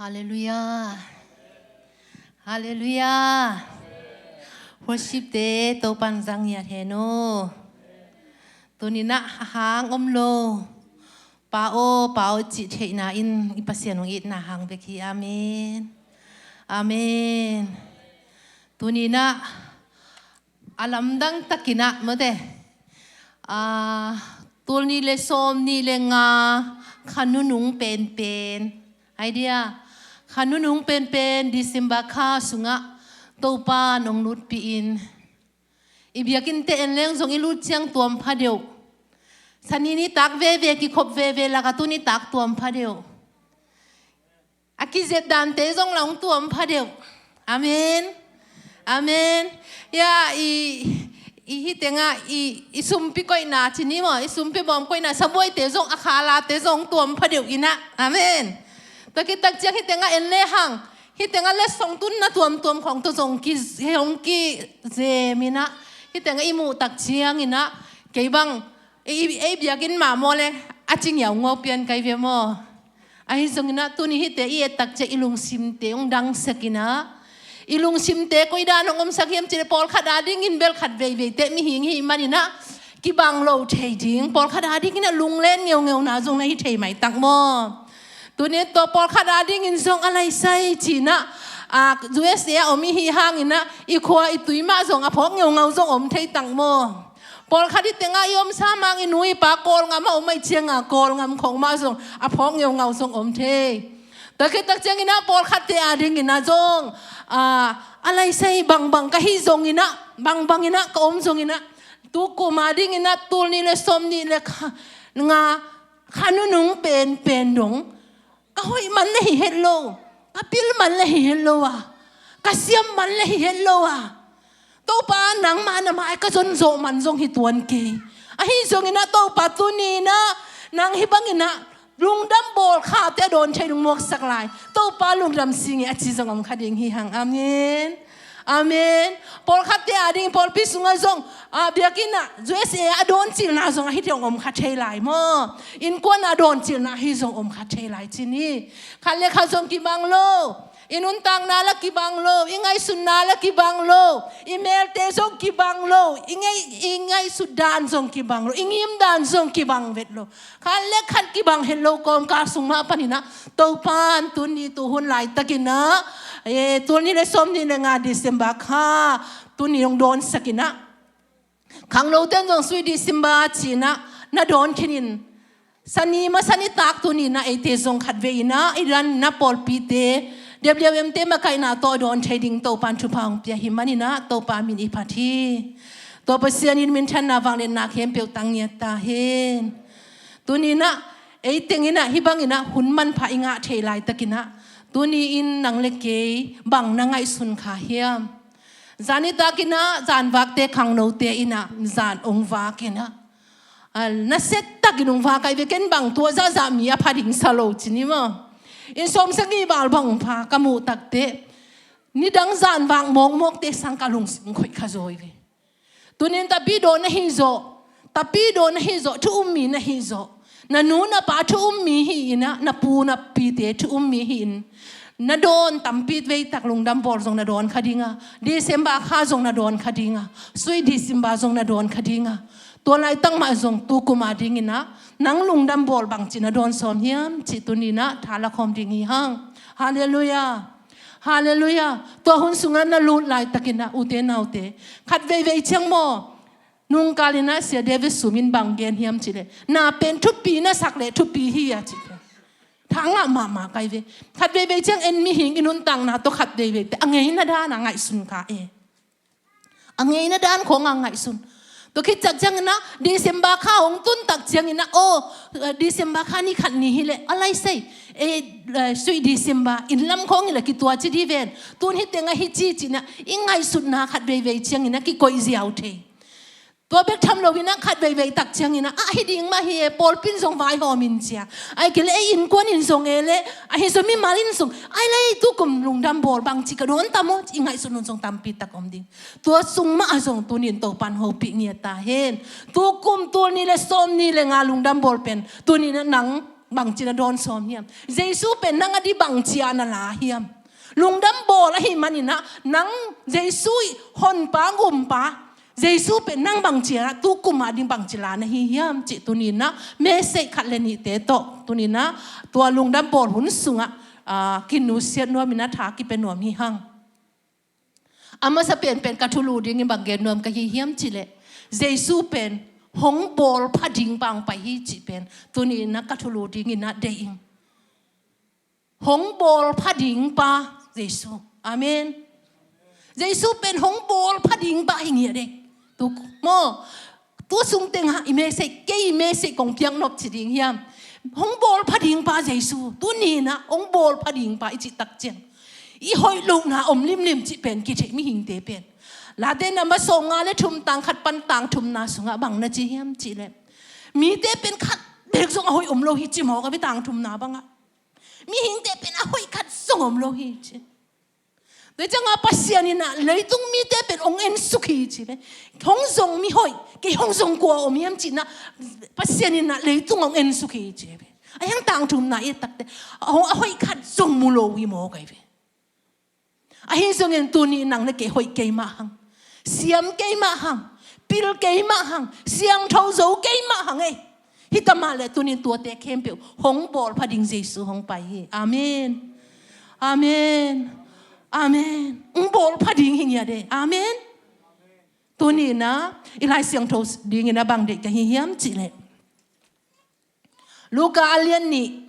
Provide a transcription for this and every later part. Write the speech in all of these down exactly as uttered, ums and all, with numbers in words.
Halleluiah. Halleluiah. Worship te Topan zang ngiat hen aw. Tuni-in ah a hang om lo, Pa aw, Pa aw cih theihna in i Pasian hong itna hang bek hi. Amen. Amen. Tuni-in ah a lamdang takin ah mate, tul nih le sawm nih le nga kha nunung penpen, idea, kha nunung penpen December kha sungah Topa nong lutpih in, i biakinn te en leng zong i lut ciang tuam pha deuh. Sani nitak veve kikhop veve lakah tu nitak tuam pha deuh. A kizep dante zong la hong tuam pha deuh. Amen. Amen. Ya, i, i hih tengah i, i sumpi koihna ci ni maw, i sumpi bawm koihna sabuaite zong, a khalate zong tuam pha deuh in ah. Amen. Tua khit tak ciang hih tengah en le hang, hih tengah letsong tunna tuamtuam khawng tawh zong ki, hong kizem in ah, hih tengah i muh tak ciangin ah, kei bang, ei, ei biakinn mah maw le, a ci ngiaungau pian kai ve maw. Ahi zongin ah tuni hihte i et tak ciang i lungsimte hong dangsak in ah, i lungsimte koi dan hong omsak hiam cih leh pawlkhat adingin bel khat veiveite mihing hih manin ah kibang lo thei ding, pawlkhat adingin ah lunglen ngeungeuna zong na hi thei maitak maw. Tuni tua pawlkhat adingin zong a laisai ci-in ah, a, U S A a om i hih hangin ah i khua i tui mah zong a phawk ngeungau zong om thei tak maw. Pawlkhat hih tengah i omsa mang i nu i pa Kawlngam a om ahih ciangin Kawlngam khawng mah zong a phawk ngeungau zong om thei. Tua khit tak ciangin ah pawlkhatte adingin ah zong, a, a laisai bangbang ka hih zongin ah, bangbangin ah ka om zongin ah, tu kum adingin ah tul nih le sawm nih le kha, nga kha nunung penpen dong ka hoih man le hi het lo, ka pil man le hi het lo a, ka siam man le hi het lo a, Topa nangmah na mai ka zon zawh man zong hi tuan kei. Ahi zongin ah Topa tuni-in ah nang hih bangin ah lungdam bawl khate a dawn thei ding muaksak lai. Topa lungdam sing e a ci zong om kha ding hi hang. Amen. Amen. Pawlkhatte ading pawlpi sungah zong, a, biakinn ah U S A a dawn cilna zong ahi thei hong om kha thei lai maw. Innkuan a dawn cilna ahi zong om kha thei lai ci ni. Khat le khat zong kibang lo. I nuntakna la kibang lo, i ngaihsutna la kibang lo, i melte zong kibang lo, i ngaih, i ngaihsut dan zong kibang lo, i ngim dan zong kibang vet lo. Khat le khat kibang het lo kawmkal sung mah panin ah Topan tuni tuhun laitakin ah, e, tul nih le sawm nih le nga December kha tuni hong dawnsak in ah, khangnote in zong sui December ci-in ah na dawn khin in, sani masa nitak tuni-in ah eite zong khatvei in ah i dan na pawlpite, W M te makaihna tawh a dawn thei ding Topan thupha hong pia hi manin ah Topa min i phat hi. Tua Pasian in minthanna vangliatna khempeuh tang ngiat ta hen. Tuni-in ah ei tengin ah hih bangin ah hun manpha i ngah thei laitakin ah, tuni-in nang le kei bang na ngaihsun kha hiam? Zan nitak in ah zanvakte khangnote in ah zan hong vak in ah, a, nasia takin hong vak ai ve, ken bang tua zahzah mi a pha ding sa lo ci ni maw. Inn sawmsagih val bang hong pha ka muh takteh, nidang zanvak mawkmawkte sang ka lungsim hong khoih kha zaw hi ve. Tuni-in tapidaw na hi zawh, tapidaw na hi zawh, thu um mi na hi zawh, na nu na pa thu um mi hi in ah, na pu na pite thu um mi hi in, na dawn tampi veitak lungdam bawl zong na dawn kha ding a, December kha zong na dawn kha ding a, sui December zong na dawn kha ding a, tua laitak mah zong tu kum adingin ah nang lungdam bawl bangci na dawn sawm hiam cih tuni-in ah tha la khawm ding hi hang. Halleluiah. Halleluiah. Tua hun sungah na lut laitakin ah ute naute, khat veivei ciang maw, nungkal in ah Sia David Sum in bang gen hiam cih leh, na pen thupi na sak leh thupi hi a cih leh, tha ngah mahmah kai ve. Khat veivei ciang en mihing i nuntakna tawh khat veivei te a ngeina dan a ngaihsun kha e. A ngeina dan khawng a ngaihsun. Tua khit tak ciangin ah December kha hong tun tak ciangin ah, aw, eh, December kha ni khat ni hi leh a lai sei, eh, eh, sui December in lam khawng hi leh kitua ci di ven. Tun hih tengah hi ci ci-in ah i ngaihsutna khat veivei ciangin ah kikoih ziau thei. Tua bek tham lo-in ah khat veivei tak ciangin ah, ah, hi ding mah hi e, pawlpi in zong vaihawm in ci a, ahih kei leh ei innkuan in zong e leh, ahi zong mimal in zong, ai leh tu kum lungdam bawl bangci ka dawn tam aw, i ngaihsut hun zong tampi tak om ding. Tua sung mah ah zong tuni-in Topan hopih ngiat ta hen. Tu kum tul nih le sawm nih le nga lungdam bawl pen tuni-in ah nang bangci na dawn sawm hiam? Jesu pen nang a di bangci a na la hiam? Lungdam bawl ahih manin ah, nang Jesu i honpa, gumpa, Jesu pen nang bangci a, tu kum a ding bangci la na hi hiam cih tuni-in ah message khat le nihte tawh tuni-in ah tua lungdam bawl hun sungah, aa, kinusiat nuam in ah tha kipia nuam hi hang. A masa penpen ka thulu dingin bang gen nuam ka hi hiam cih leh, Jesu pen hong bawl pha ding bang pai hi cih pen tuni-in ah ka thulu dingin ah deih ing. Hong bawl pha ding pa Jesu. Amen. Jesu pen hong bawl pha ding pa hi ngiat e. Tu maw, tu sung tengah i message, kei i message kong piak nop ci ding hiam? Hong bawl pha ding pa Jesu. Tuni-in ah hong bawl pha ding pa i cih tak ciang, i hoih lohna om limlim cih pen kithei mihingte pen. Late number sawmnga le thum, tang khat pan tang thumna sungah bang na ci hiam cih leh, mite pen khat bek zong a hoih om lo hi ci mawk a ve, tang thumna bangah. Mihingte pen a hoih khat zong om lo hi ci. Tua ciangah Pasian in ah leitung mite pen hong ensuk hi ci ve. Hong zong mihoih, kei hong zong kua om hiam cih nah, Pasian in ah leitung hong ensuk hi ci ve. A hiang tang thumna i et takte, a hoih khat zong mu lo hi mawk a ve. Ahi zongin tuni nang le kei hoih kei mah hang, siam kei mah hang, pil kei mah hang, siangtho zo kei mah hang ei. Hi ta mah leh tuni tuate khempeuh hong bawl pha ding Jesu hong pai hi. Amen. Amen. Amen. Hong bawl pha ding hi ngiat e. Amen. Tuni-in ah i Lai Siangtho dingin ah bang deih ka hi hiam cih leh, Luka a lian nih,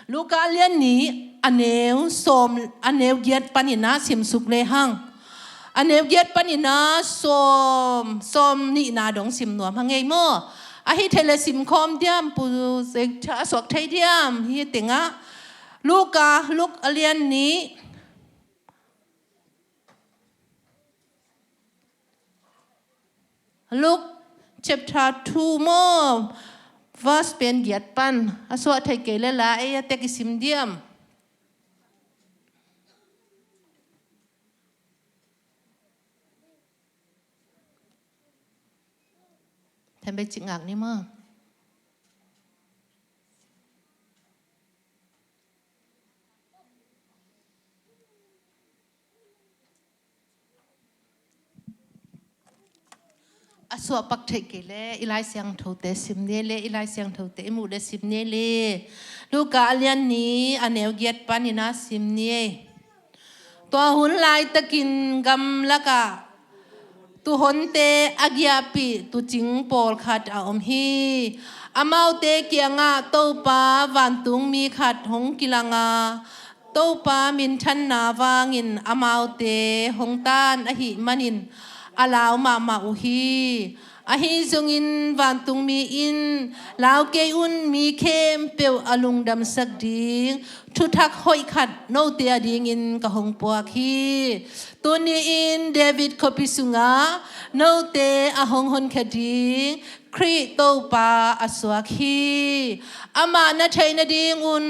Luka a lian nih a neu sawm, a neu giat panin ah simsuk le hang. A neu giat panin ah sawm, sawm nihna dong sim nuam hang ei maw. Ahi thei leh sim khawm diam, pu Zek Tha a suak thei diam hi tengah. Luka, Luk a lian nih, Luke chapter two maw, verse pen giat pan. A suah thei kei leh la ei a tek i sim diam. Thembe cik ngak ni maw. A suah pak theih kei leh i Lai Siangthote sim ni le, i Lai Siangthote i muh leh sim ni le. Luka a lian nih a neu giat panin ah sim ni. Tua hun laitakin gamlakah tuuhonte a giahpih tuucing pawlkhat a om hi. Amaute kiangah Topa vantungmi khat hong kilang a, Topa minthanna vangin amaute hong tan ahih manin a lau mahmah uh hi. Ahi zongin vantungmi in, "Lau kei un, mi khempeuh a lungdamsak ding thuthak hoih khat note a dingin ka hong puak hi. Tuni-in David khuapi sungah note a hong honkhia ding Khrih Topa a suak hi. Amah na theih nadingun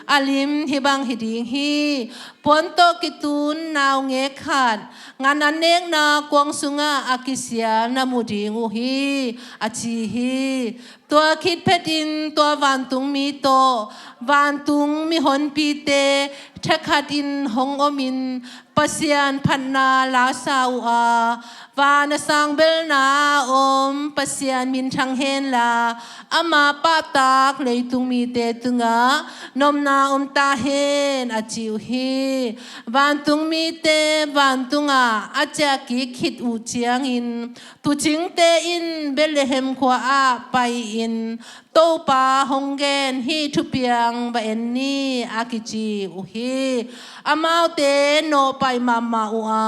a lim hih bang hi ding hi. Puan tawh kitun naungek khat ngan an nekna kuang sungah a kisial na mu ding uh hi," a ci hi. Tua khit phetin tua vantungmi tawh vantung mihonpite thakhatin hong omin Pasian phatna la sa uh a, "Van a sangbelna a om Pasian minthang henla, ama pahtak leitung mite tungah nopna om ta hen," a ci uh hi. Vantungmite vantungah a ciahkik khit uh ciangin tuucingte in Bethlehem khua-ah pai-in, "Topa hong gen hih thupiang va en ni," a kici uh hi. Amaute nawhpai mahmah uh a,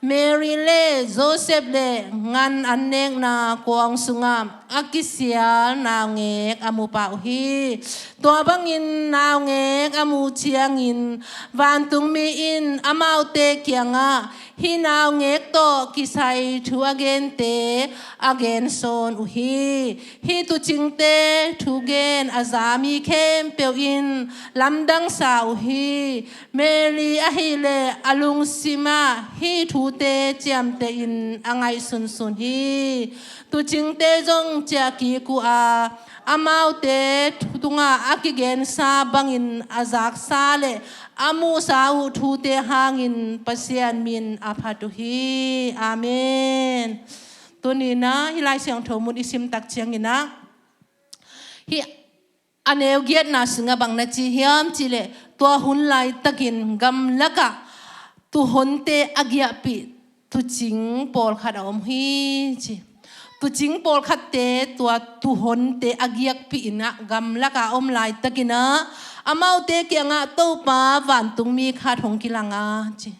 Mary le Joseph le ngan an nekna kuang sungah a kisial naungek a mu pah uh hi. Tua bangin naungek a muh ciangin vantungmi in amaute kiangah hih naungek tawh kisai thu a gente a gen sawn uh hi. Hih tuucingte thugen a za mi khempeuh in lamdang sa uh hi. Mary ahileh a lungsimah hih thute ciamtehin a ngaihsunsun hi. Tuucingte zong ciah kik uh a, amaute tungah a kigensa bangin a zaksa le a muhsa uh thute hangin Pasian min a phat uh hi. Amen. Tuni-in ah hih Lai Siangtho mun i sim tak ciangin ah, hih a neu giatna sungah bang na ci hiam cih leh, tua hun laitakin gamlakah tuuhonte a giahpih tuucing pawlkhat a om hi ci. Tuucing pawlkhatte tua tuuhonte a giahpih in ah gamlakah a om laitakin ah, amaute kiangah Topa vantungmi khat hong kilang a ci.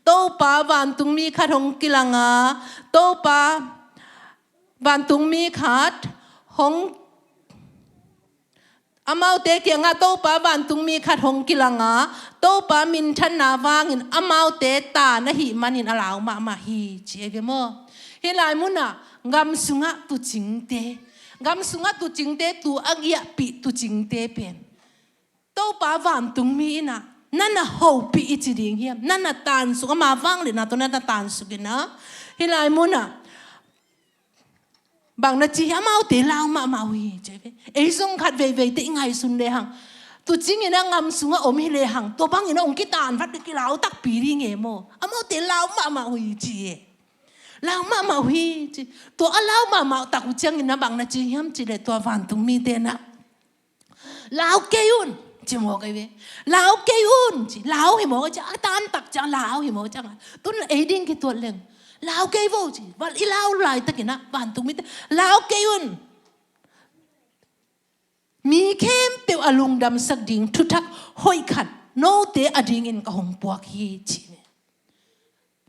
Topa vantungmi khat hong kilang a, Topa vantungmi khat hong, amaute kiangah Topa vantungmi khat hong kilang a, Topa minthanna vangin amaute taan ahih manin a lau mahmah hi ci ei ve maw. Hih lai munah gam sungah tuucingte, gam sungah tuucingte, tuu a giahpih tuucingte pen Topa vantungmi in ah na na hopih i ci ding hiam, na na taansuk, ama vangliatna tawh na na taansuk in ah, hih lai munah bang na ci hiam, amaute lau mahmah uh hi ci ei ve. Ei zong khat veiveite i ngaihsun lehang, tuucing in ah gam sungah om hi lehang, tua bangin ah hong kitaan vat, kilau takpi ding e maw. Amaute lau mahmah uh hi ci e. Lau mahmah uh hi ci. Tua a lau mahmah tak uh ciangin ah bang na ci hiam cih leh, tua vantungmite in ah, "Lau kei un," ci mawk ei ve. "Lau kei un," ci. Lau hi mawk ei ci. A taan tak ciang lau hi mawk ciang, tun ei ding kituat leng, "Lau kei vo," ci. Val i lau laitakin ah vantungmite, "Lau kei un. Mi khempeuh a lungdamsak ding thuthak hoih khat note adingin ka hong puak hi," ci.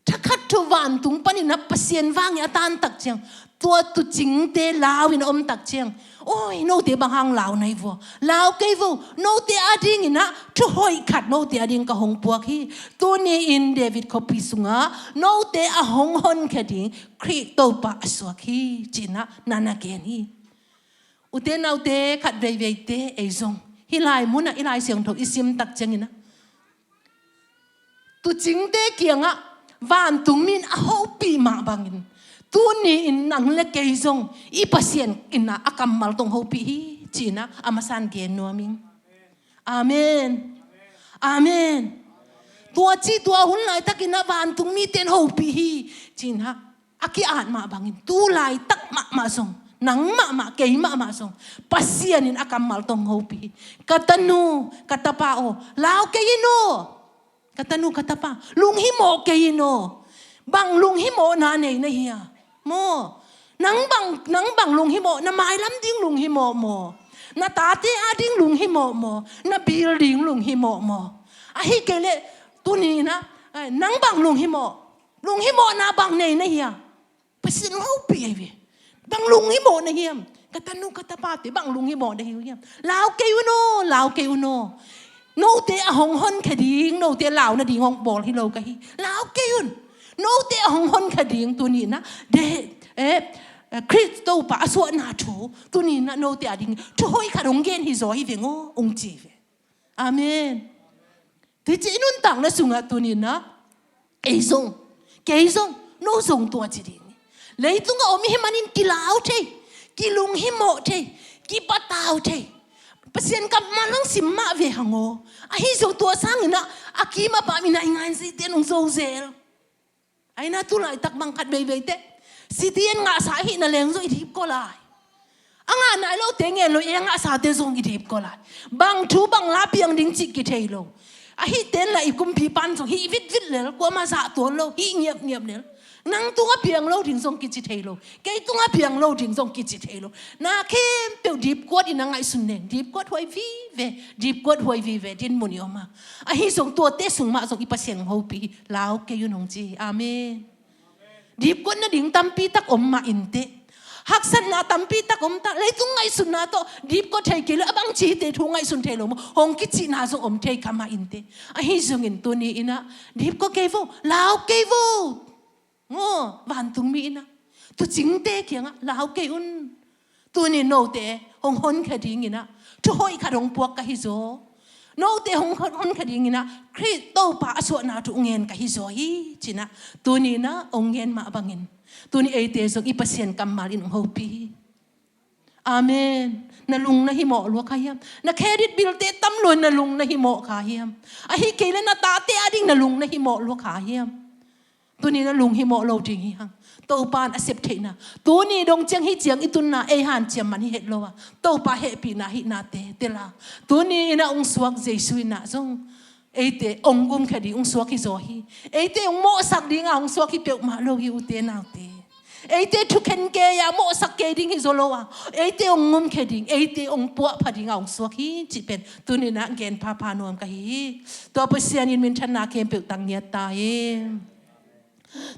Thakhat thu vantung panin ah Pasian vangin a taan tak ciang, tua tuucingte lau in a om tak ciang, "Oi, note bang hang lau na hi vua? Lau kei vo. Note adingin ah thu hoih khat note ading ka hong puak hi. Tuni-in David khuapi sungah note a hong honkhia ding Khrih Topa a suak hi," ci-in ah na na gen hi. Ute naute, khat veiveite ei zong hih lai munah i Lai Siangtho i sim tak ciangin ah, tuucingte kiangah vantungmi in a hopih mah bangin, tuni-in nang le kei zong i Pasian in ah a kammal tawh hong hopih hi ci-in ah a masa-in gen nuam ing. Amen. Amen. Tua ci, tua hun laitakin ah vantungmite in hopih hi ci-in ah a ki-at mah bangin, tu laitak mahmah zong, nang mahmah, kei mahmah zong Pasian in a kammal tawh hong hopih hi. Ka tanu, ka tapa aw, lau kei in aw. Ka tanu, ka tapa, lunghimawh kei in aw. Bang lunghimawhna nei na hi a maw? Nang bang, nang bang lunghimawh, na mailam ding lunghimawh maw? Na tate ading lunghimawh maw? Na bil ding lunghimawh maw? Ahih kei leh tuni-in ah, eh, nang bang lunghimawh, lunghimawhna bang nei na hi a? Pasian hong hopih ei ve. Bang lunghimawh na hiam? Ka tanu, ka tapate, bang lunghimawh na hi uh hiam? Lau kei un aw, lau kei un aw. Note a hong honkhia ding, note lau nading hong bawl hi lo ka hi. Lau kei un. Note a hong honkhia ding, tuni-in ah, de, eh, eh, Khrih Topa a suahna thu, tuni-in ah note ading thu hoih khat hong gen hi zaw hi veng aw, hong ci ve. Amen. Tua ci i nuntakna sungah tuni-in ah, ei zong, kei zong, no zong tua ci ding. Leitungah om i hih manin kilau thei, kilunghimawh thei, kipatau thei. Pasian kammal hong sim mah ve hang aw. Ahi zong tua sangin ah, a kim a pam in ah i ngainzite in hong zo zel. Ahi na, tu laitak bang khat veiveite, sitian ngahsa ahihna leng zong i dipkua lai. A ngah nai lote ngen lo, a ngahsate zong i dipkua lai. Bang thu bang la piang ding cih kithei lo. Ahihte in lah i kumpipa in zong hih vitvit lel, kuamah zah tuan lo, hih ngiapngiap lel. Nang tungah piang lo ding zong kici thei lo. Kei tungah piang lo ding zong kici thei lo. Na khempeuh dipkuat in a ngaihsun leng, dipkuat huai vive, dipkuat huai vive, dinmun i om a. Ahi zong tuate sung mah zong i Pasian hong hopih hi, lau kei un hong ci hi. Amen. Dipkuat nading tampi tak om mah inteh. Haksatna tampi tak om ta. Leitung ngaihsutna tawh dipkuat thei kei lo, a bangci hite thu ngaihsun thei lo maw, hong kicihna zong om thei kha mah inteh. Ahi zongin tuni-in ah, dipkuat kei vo, lau kei vo. Maw, vantungmi in ah, tuucingte kiangah, lau kei un. Tuni note hong honkhia dingin ah, thu hoih khat hong puak ka hi zaw. Note hong hon-, honkhia dingin ah, Khrih Topa a suahna thu hong ngen ka hi zaw hi, ci-in ah, tuni-in ah hong ngen mah bangin, tuni eite zong i Pasian kammal in hong hopih hi. Amen. Na lung na himawh lua kha hiam? Na credit bill te tam lua na lung na himawh kha hiam? Ahi kei le na tate ading na lung na himawh lua kha hiam? Tuni na lung himawh lo ding hi hang. Topa in a sep theihna. Tuni dong ciang hi ciang i tunna ei hanciam man hi het lo a, Topa hehpihna hihna te tel a, tuni in a ung suak Jesu in a zong eite ong gumkhia ding ung suak hi zaw hi. Eite ong mawhsak ding a ong suak hi peuhmah lo hi, ute naute. Eite thukhen kei a mawhsak kei ding hi zaw lo a, eite ong gumkhia ding, eite ong puahpha ding a ong suak hi cih pen tuni in a gen phapha nuam ka hi hi. Tua Pasian in minthanna khempeuh tang ngiat ta hi.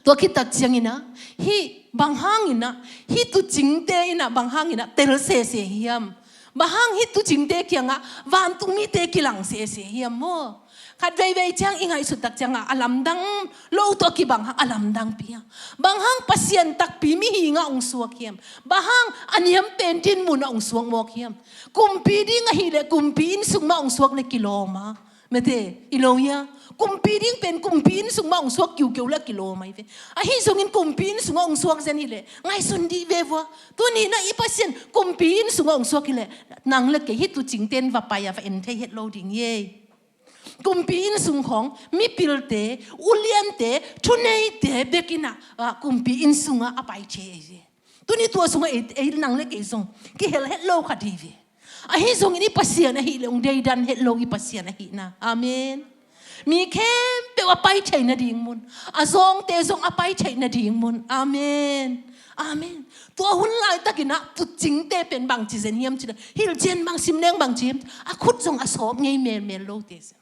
Tua khit tak ciangin a, hih bang hangin a, hih tuucingte in a bang hangin a tel sese hiam? Bang hang hih tuucingte kiangah vantungmite kilang sese hiam maw? Khat veivei ciang i ngaihsut tak ciangah a lamdang lo tawh a kibang hang a lamdangpi hiam? Bang hang Pasian takpi mihing a ong suak hiam? Bang hang a niam pen dinmun a ong suak mawk hiam? Kumpi ding ahih leh kumpi inn sung mah ong suak le kilawm a. Mete, i lo hia? Kumpi ding pen kumpi inn sung mah ong suak kiukeu le kilawm ahi ve. Ahi zongin kumpi inn sungah ong suak zen hi leh ngaihsun dih ve vua. Tuni na i Pasian kumpi inn sungah ong suak hi leh nang le kei hih tuucingte in va pai a va en thei het lo ding hi ei. Kumpi inn sung khawng mipilte, uliante, thuneite bek in a, ah, kumpi inn sungah a pai thei ahi ve. Tuni tua sungah ei, ei nang le kei zong kihel het lo kha ding hi ve. Ahi zongin i Pasian ahih leh ong deidan het lo i Pasian ahihna. Amen. Mi khempeuh a pai theihna ding mun, a zawngte zong a pai theihna ding mun. Amen. Amen. Tua hun laitakin a tuucingte pen bangci zen hiam cih leh, hilhcian bang sim leng bangci hiam, a khut zong a sawp ngei melmel lote zen.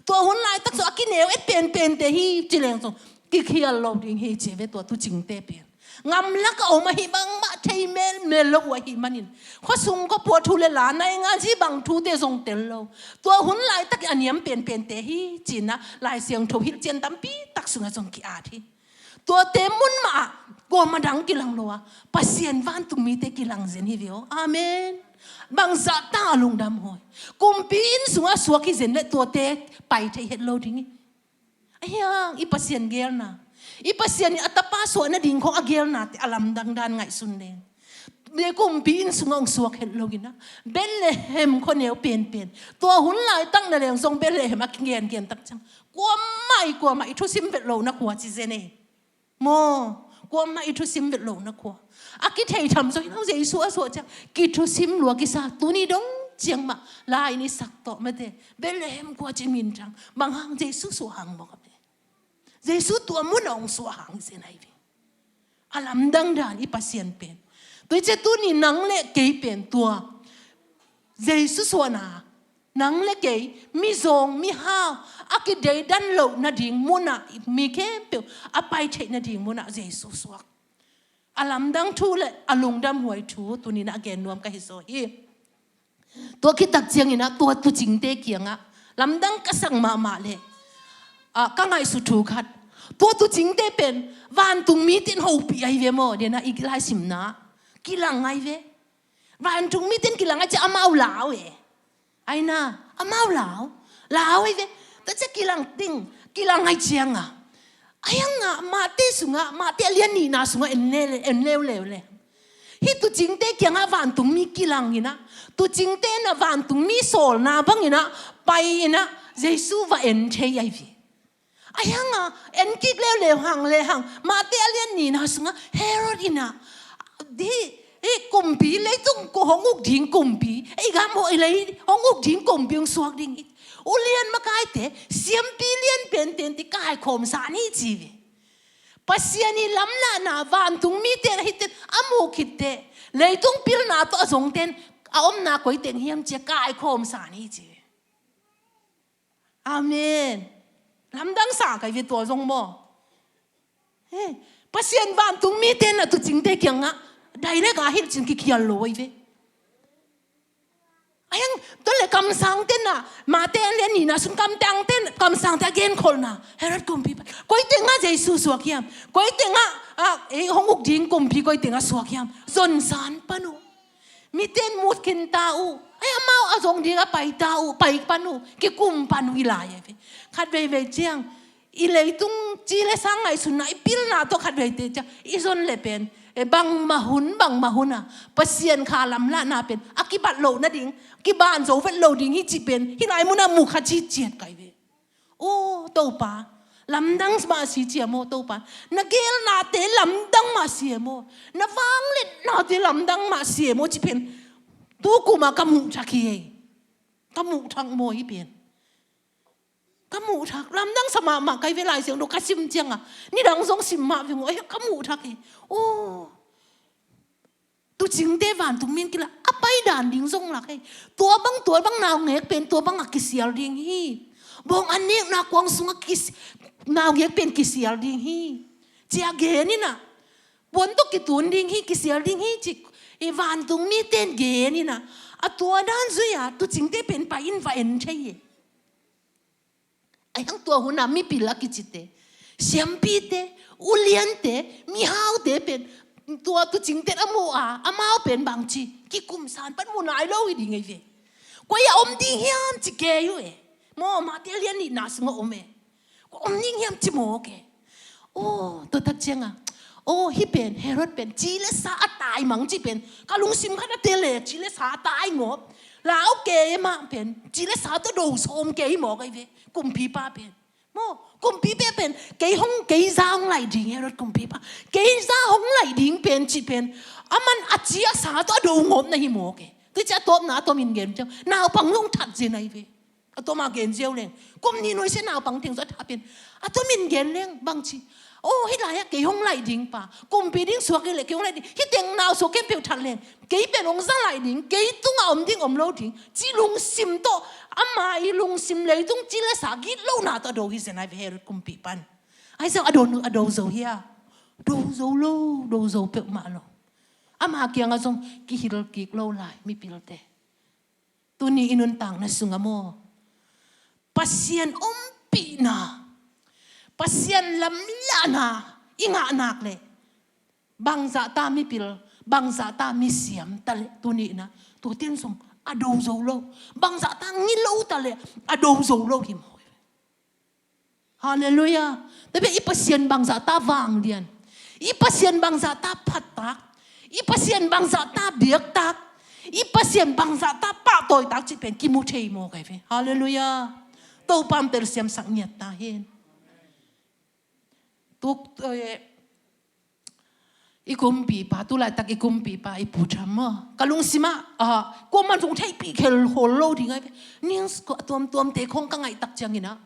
Tua hun laitak zong a kineu et penpente hi ci leng zong kikhial lo ding hi ci ve tua tuucingte pen. Ngamlak a om ahih bangmah thei melmel lo uh ahih manin, khuasung khuapua thu le la, naingan ci bang thute zong tel lo. Tua hun laitak a niam penpente hi ci-in a Lai Siangtho hilhcian tampi tak sungah zong ki-at hi. Tuate mun mah ah kuamah dang kilang lo a, Pasian vantungmite kilang zen hi ve aw. Amen. Bangzah ta a lungdam huai. Kumpi inn sungah suak hi zen leh tuate pai thei het lo ding hi. Ahi hang i Pasian geelna, i Pasian in a tapa suah nading khawng a geelnate a lamdang dan ngaihsun leng, le kumpi inn sungah ong suak het lo in a, Bethlehem khuaneu penpen. Tua hun laitak na leng zong Bethlehem a kigengen tak ciang kuamah i, kuamah i thusim vet lohna khua ci zen ei. Maw, kuamah i thusim vet lohna khua. A kithei tham zaw hi lo, Jesu a suah ciang kithusim lua kisa, tuni dong ciang mah la-in i sak tawh mate, Bethlehem khua ci minthang. Bang hang? Jesu suah hang maw ka pe. Jesu tua mun a ong suah hang hi zen ahi ve. A lamdang dan i Pasian pen. Tua hi ciang tuni nang le kei pen tua Jesu suahna, nang le kei mizawng mihau a kideidan loh nading mun ah, mi khempeuh a pai theih nading mun ah Jesu suak. A lamdang thu le a lungdam huai thu tuni-in a gen nuam ka hi zaw hi. Tua khit tak ciangin a tua tuucingte kiangah lamdang ka sak mahmah leh, ah, ka ngaihsut thu khat. Tua tuucingte pen vantungmite in hopih ahi ve maw, dena i laisimna kilang ahi ve. Vantungmite in kilang ahi ciang amau lau e. Aina, amau lau, lau ahi ve. Tua ciang kilang ding, kilang ahi ciangah, ahi hangah Mate sungah, Mate a lian nihna sungah en le, en leuleu le. Hih tuucingte kiangah vantungmi kilang in a, tuucingte in a vantungmi sawlna bangin a pai in a Jesu va en thei ahi ve. Ahi hangah en kik leuleu hang le hang, Mate a lian nihna sungah Herod in a, hih, hih kumpi, leitung ko hong uk ding kumpi, ei gam hong, ei lei hong uk ding kumpi hong suak ding hi. Ulian makaite, siampi lian pente in teh kaikhawm sa ni ci ve. Pasian i lamlahna vantungmite in a hih teh a muh khit teh, leitung pilna tawh a zongte in a omna koi teng hiam ci-a kaikhawm sa ni ci ve. Amen. Lamdang sa ka hi ve tua zong maw. He, Pasian vantungmite in a tuucingte kiangah direct a hilh cin kikhial lo ahi ve. Ahi hang, tua leh kamsangte in a, Mate a lian nihna sung kamtangte in, kamsangte a genkholhna, Herod kumpipa, koi tengah Jesu suak hiam? Koi tengah, ah, ei hong uk ding kumpi koi tengah suak hiam? Zonsan pan uh. Mite in mut khin ta uh. Ai, amau a zong ding a pai ta uh, pai pan uh, kikum pan uh i lai ahi ve. Khat veivei ciang i leitung ci le sang ngaihsutna, i pilna tawh khat veite ciang i zon le pen, E, bangmah hun, bangmah hun a Pasian kha lamlahna pen a kibat loh nading, kiban zo vet lo ding hi cih pen hih lai munah mu kha ciciat kai ve. Aw Topa, lamdang mah si cia maw Topa? Na gelnate lamdang mah si e maw? Na vangliatnate lamdang mah si e maw? Cih pen tu kumah ka muh thak hi ei. Ka muh thak maw hih pen? Ka muh thak, lamdang sa mahmah kai ve. Lai Siangtho ka sim ciangah nidang zong sim mah veng aw, ka muh thak hi. Aw, tuucingte vantungmi in kila a paidan ding zong lak hi. Tua bang, tua bang naungek pen tua bangah kisial ding hi. Bawng an nekna kuang sungah kis, naungek pen kisial ding hi, ci-a gen inah, puan tawh kitun ding hi, kisial ding hi, ci-a i vantungmite in gen inah, a tua dan zui-a tuucingte pen pai in va en thei hi. Ahi hang tua hunah mipil a kicite, siampite, uliante, mihaute pen tua tuucingte in a mu a, amau pen bangci kikum san pan mu nai lo hi ding ei ve. Koi ah om ding hiam ci kei uh e. Maw, Matthai lian nihna sungah om e. Koi om ding hiam ci mawk e. Aw, tua tak ciangah, aw, hih pen Herod pen ci le sa a tai mang cih pen ka lungsim khat a tel e. Ci le sa a tai ngawp, lau kei mah pen ci le sa tawh do sawm kei mawk ei ve. Kumpipa pen, maw, kumpipa pen kei hong, kei za hong laih ding, Herod kumpipa, kei za hong laih ding pen cih pen aman a ci a sa tawh a do ngawp na hi mawk e. Tua ci a tawpna a tomin gen ciang naupang hong that zen ei ve. A tawma gen ziau leng, kum nih nuai sia naupang teng zong a that pen, a tomin gen leng bangci, aw, hih lai-ah kei hong laih ding pa, kumpi ding suak hi leh kei hong laih ding, hih teng nau suak khempeuh that leng kei pen hong za laih ding, kei tungah om ding om lo ding, ci lungsim tawh, ama i lungsim leitung ci le sa gitlohna tawh a do hi zen ei ve Herod kumpipa in. Ahi zong a do, a do zo hia? Do zo lo, do zo peuhmah lo. Ama kiangah zong kihil kik lo lai mipilte. Tuni i nuntakna sungah maw, Pasian ompihna, Pasian lamlahna i ngah nak leh, bangzahta mipil, bangzahta misiam ta leh, tuni inah tua ten zong a do zo lo. Bangzahta ngilo ta leh a do zo lo hi maw. Halleluiah. Tua pen i Pasian bangzahta vanglian, i Pasian bangzahta phattak, i Pasian bangzahta biaktak, i Pasian bangzahta pahtawitak cih pen kimu thei maw kai ve. Halleluiah. Topa in telsiamsak ngiat ta hen. Tuk, eh, i kumpipa, tu laitak i kumpipa, i Pu Trump maw, ka lungsimah, ah, kuaman zong theihpih khel hawl lo ding ahi ve. News ko a tuamtuamte khong ka ngaihtak cianginah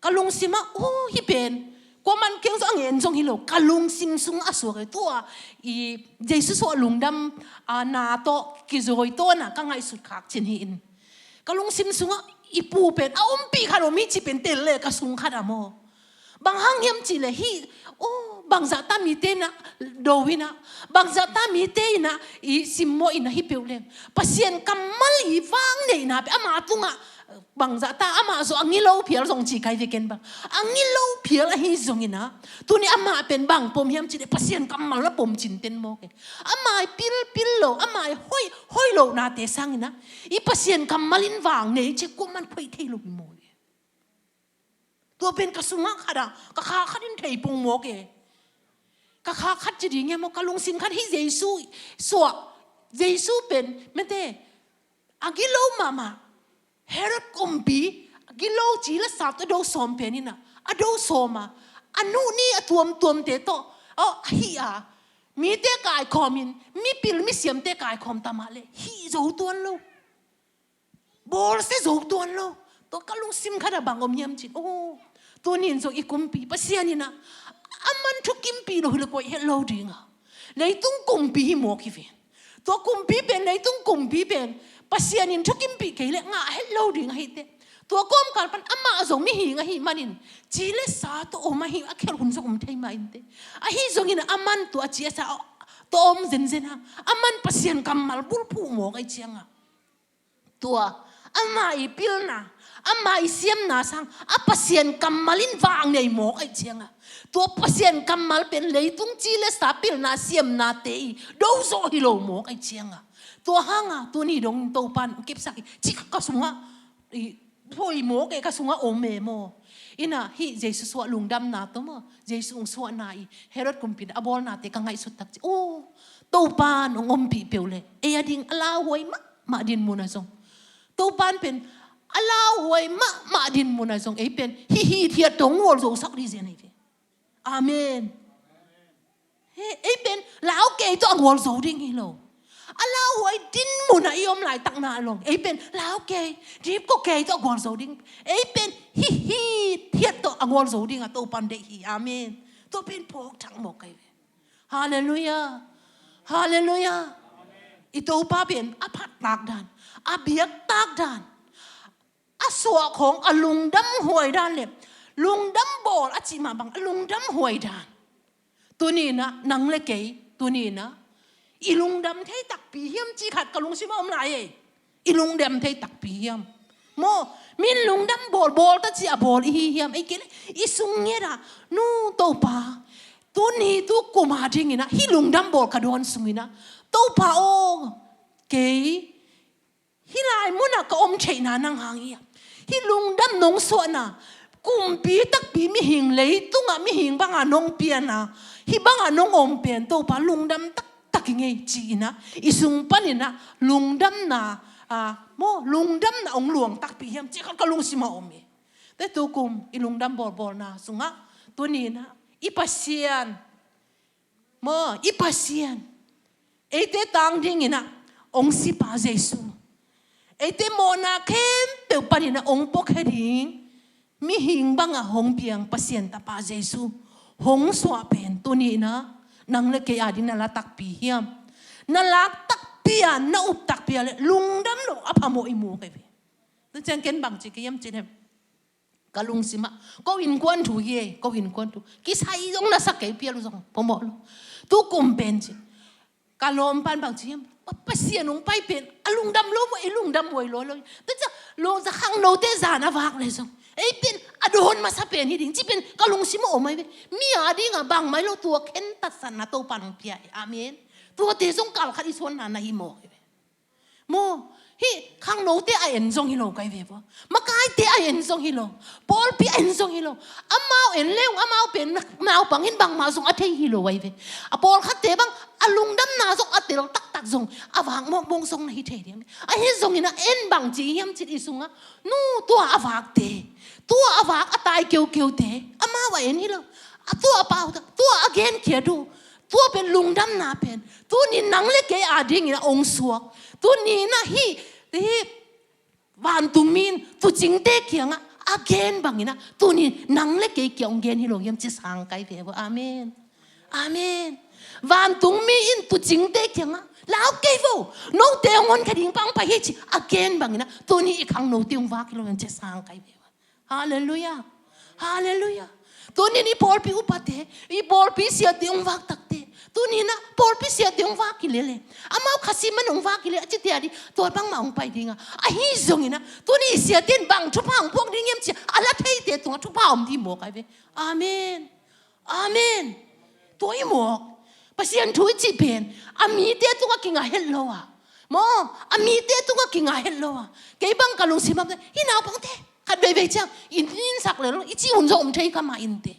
ka lungsimah, oh, hih pen kuaman keng zong a ngen zong hi lo, ka lungsim sungah a suak ahi. Tua i Jesu suah lungdam, ah, na tawh kizawi tawnah ka ngaihsut khak cin hi in, ka lungsim sungah i pu pen a ompih khat om hi cih pen tel le ka sung khatah maw. Bang hang hiam cih leh hih, oh, bangzahta mite inah do inah, bangzahta mite inah i simmawh inah hih peuh leng Pasian kammal i vang neihna pen ama tungah, bangzahta amah zong a ngilo phial zong ci kai ve ken bang, a ngilo phial ahi zonginah, tuni amah pen bang pom hiam cih leh Pasian kammal a pom cinten mawk e. Ama i pilpil lo, ama i hoih, hoih lohnate sanginah i Pasian kammal in vang nei cih kuaman khoih thei lo hi maw e. Tua pen ka sungah khat ah, ka kha khat in thei pong mawk e. Ka kha khat ci ding e maw, ka lungsim khat hi, Jesu suah, Jesu pen mete a gilo mahmah, Herod kumpi a gilo, ci le sa tawh a do sawm pen inah, a do sawm a, a nuh ni a tuamtuamte tawh, oh, a hih a, mite kaikhawmin, mipil misiamte kaikhawm ta mah leh hih zo tuan lo. Bawlsia zo tuan lo. Tua ka lungsim khatah bang om hiam cin, oh, tuni in zong i kumpi Pasian inah aman thukimpih lo hi leh koi het lo dinga, leitung kumpi hi mawk hi ve. Tua kumpi pen, leitung kumpi pen Pasian in thukimpih kei leh ngah het lo ding ahi teh. Tua kawmkal pan amah zong mihing ahih manin ci le sa tawh om ahi, a khial hun zong om thei mah inteh. Ahi zongin aman tua ci a sa tawh om zenzen a, aman Pasian kammal bulphuh mawk ahi cianga, tua ama i pilna, ama i siamna sang a Pasian kammal in vang nei mawk ahi cianga, tua Pasian kammal pen leitung ci le sa pilna siamnate i do zawh hi lo mawk ahi cianga, tua hanga tuni dong Topan kipsak hi ci ka sunga i Phoih maw, kei ka sungah om e maw. Ina hih Jesu suah lungdamna tawh maw, Jesu hong suahna i Herod kumpi a bawlnate ka ngaihsut tak ciang, o, Topan hong ompih peuh leh ei a ding a lauhuai mahmah din munah zong, Topan pen a lauhuai mahmah din munah zong ei pen hih hithiat tawh hong gualzosak ding zen ahi ve. Amen. He, ei pen lau kei tawh a gualzo ding hi lo. A lauhuai din munah i om laitakna a long ei pen lau kei, dipkua kei tawh a gualzo ding. Ei pen hih hithiat tawh a gualzo ding a Topan deih hi. Amen. Tua pen phawk thak mawk kei ve. Halleluiah. Halleluiah. I Topa pen a phat takdan, a biak takdan, a suah khawng a lungdam huai dan le lungdam bawl a cih mah bang a lungdam huai dan. Tuni inah nang le kei tuni inah i lungdam thei takpi hiam cih khat ka lungsimah om lai e. I lungdam thei takpi hiam? Maw, min lungdam bawl bawl ta ci a bawl i hi hiam? Ei kei le i sung ngetah, nu Topa, tuni tu kum a dinginah hih lungdam bawl ka dawn sunginah Topa aw, kei hih lai munah ka om theihna nang hang hi a, hih lungdam nong suahna, kumpi takpi mihing, leitungah mihing banga nong piana, hih banga nong om pen Topa lungdam taktak i ngei ci-inah i sung paninah lungdamna, a, maw, lungdamna hong luang takpi hiam cih khat ka lungsimah om hi. Tua tukum i lungdam bawlbawlna sungah tuninah i Pasian, maw, i Pasian, eite tang dinginah hong sipa Jesu, eite mawhna khempeuh paninah hong puakhia ding mihing banga hong piang Pasian tapa Jesu hong suah pen tuninah nang le kei a ding na la takpi hiam? Na lak takpi a, na up takpi a le lungdam lo a phamawh i mu kei ve. Tua ciang ken bang ci kei hiam cih leh, ka lungsimah, ko innkuan thu hi e, ko innkuan thu kisai zong na sa kei, pial uh zong phamawh lo. Tukum pen ci, ka lawmpan bang ci hiam? Pa, Pasian hong pai pen a lungdam lo maw, i lungdam huai lo lo. Tua ciang lo za khangnote zan a vak le zong ei pen a dawn masa pen hi ding ci pen ka lungsimah om ahi ve. Mi a dingah bangmah hi lo, tua khen tatsatna Topan hong pia hi. Amen. Tuate zong kalkhat i suanna na hi mawk hi ve. Maw, hih khangnote a en zong hi lo kai ve vua. Makaite a en zong hi lo. Pawlpi a en zong hi lo. Amau en leung amau pen naupang in bangmah zong a thei hi lo ai ve. A pawlkhatte bang a lungdamna zong a tel taktak zong a vak mawkmawk zong na hi thei ding. Ahi zongin a en bang ci hiam cih i sungah, nu, tua a vakte, tua a vak a tai keukeute amau a en hi lo. A tua a pautak, tua a genkhiat uh, tua pen lungdamna pen tuni nang le kei a dingin a ong suak. Tuni na hih, hih vantungmi in tuucingte kiangah a gen bangin ah tuni nang le kei kiang ong gen hi lo hiam ci sang kai ve vo. Amen. Amen. Vantungmi in tuucingte kiangah lau kei vo, note ong honkhia ding pang pai hi ci a gen bangin ah tuni i khangnote ong vak hi lo hiam ci sang kai ve vo. Halleluiah. Halleluiah. Tunin i pawlpi upate, i pawlpi siate ong vak takte, tunin ah pawlpi siate ong vak hi lele, amau Khasi man ong vak hi le a cite a di, tua bangmah ong pai ding a. Ahi zongin ah tuni i siate in bang thupha ong puak ding hiam ci a la theite tungah thupha om di mawk ai ve. Amen. Amen. Tua i mawk. Pasian thu i cih pen a mite tungah kinga het lo a, maw, a mite tungah kinga het lo a. Kei bang ka lungsim ah hih naupangte khat veivei ciang i ninsak lel lo i cih hun zong om thei ka mah inte.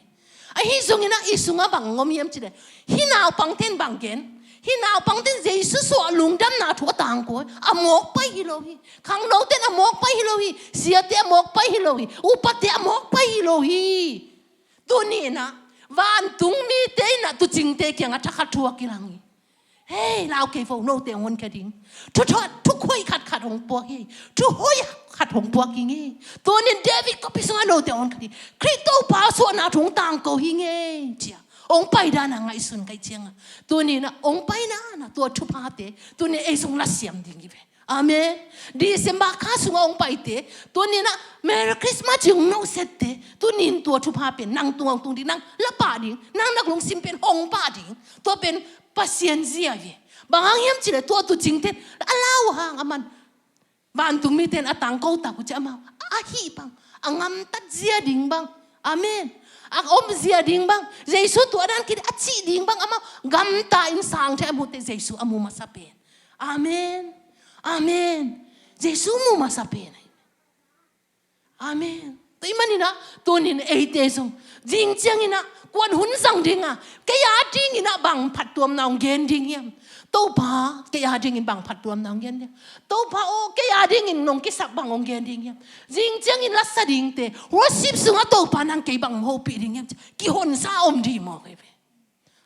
Ahi zongin ah i sungah bang ong om hiam ci le, hih naupangte in bang gen? Hih naupangte in Jesu suah lungdamna thu a tangko a, mawk pai hi lo hi. Khangnote in a mawk pai hi lo hi. Siate a mawk pai hi lo hi. Upate a mawk pai hi lo hi. Tuni in ah vantungmite in ah tuucingte kiangah thakhat thu a kilang hi. Hei, lau kei vo, note ong honkhia ding. Thu, thu, thu khuai khatkhat hong puak hi. Thu hoi khat hong puak hi ngei. Tunin David khuapi sungah note ong honkhia ding. Khrih Topa suahna thu ong tangko hi ngei ci a ong pai dan a ngaihsun kai ciangah, tuni in ah ong pai dan a tua thuphate tuni ei sung la siam ding hi ve. Amen. December kha sungah ong paite, tunin ah Merry Christmas ci ong nosiatte, tunin tua thupha pen nang tungah ong tung ding, nang la pah ding, nang na lungsim pen hong pah ding. Tua pen Pasian zia hi. Bang hang hiam ci le tua tuucingte in a lau hang a man, vantungmite in a tangko tak uh ci amau a hih bang, a gamtat zia ding bang. Amen. A om zia ding bang, Jesu tua dan kit a cih ding bang amau gamta in sangte a mute Jesu a mu masa pen. Amen. Amen. Jesu mu masa pen ahi. Amen. Tua ahih manin ah, tunin eite zong zing ciangin ah kuan hun zang ding a, kei a dingin ah bang phattuamna hong gen ding hiam? Topa, kei a dingin bang phattuamna hong gen ding hiam? Topa aw, kei a dingin nong kisak bang hong gen ding hiam? Zing ciangin lasa dingte, worship sungah Topa nang kei bang hong hopih ding hiam? Kihonsa om ding maw kei ve.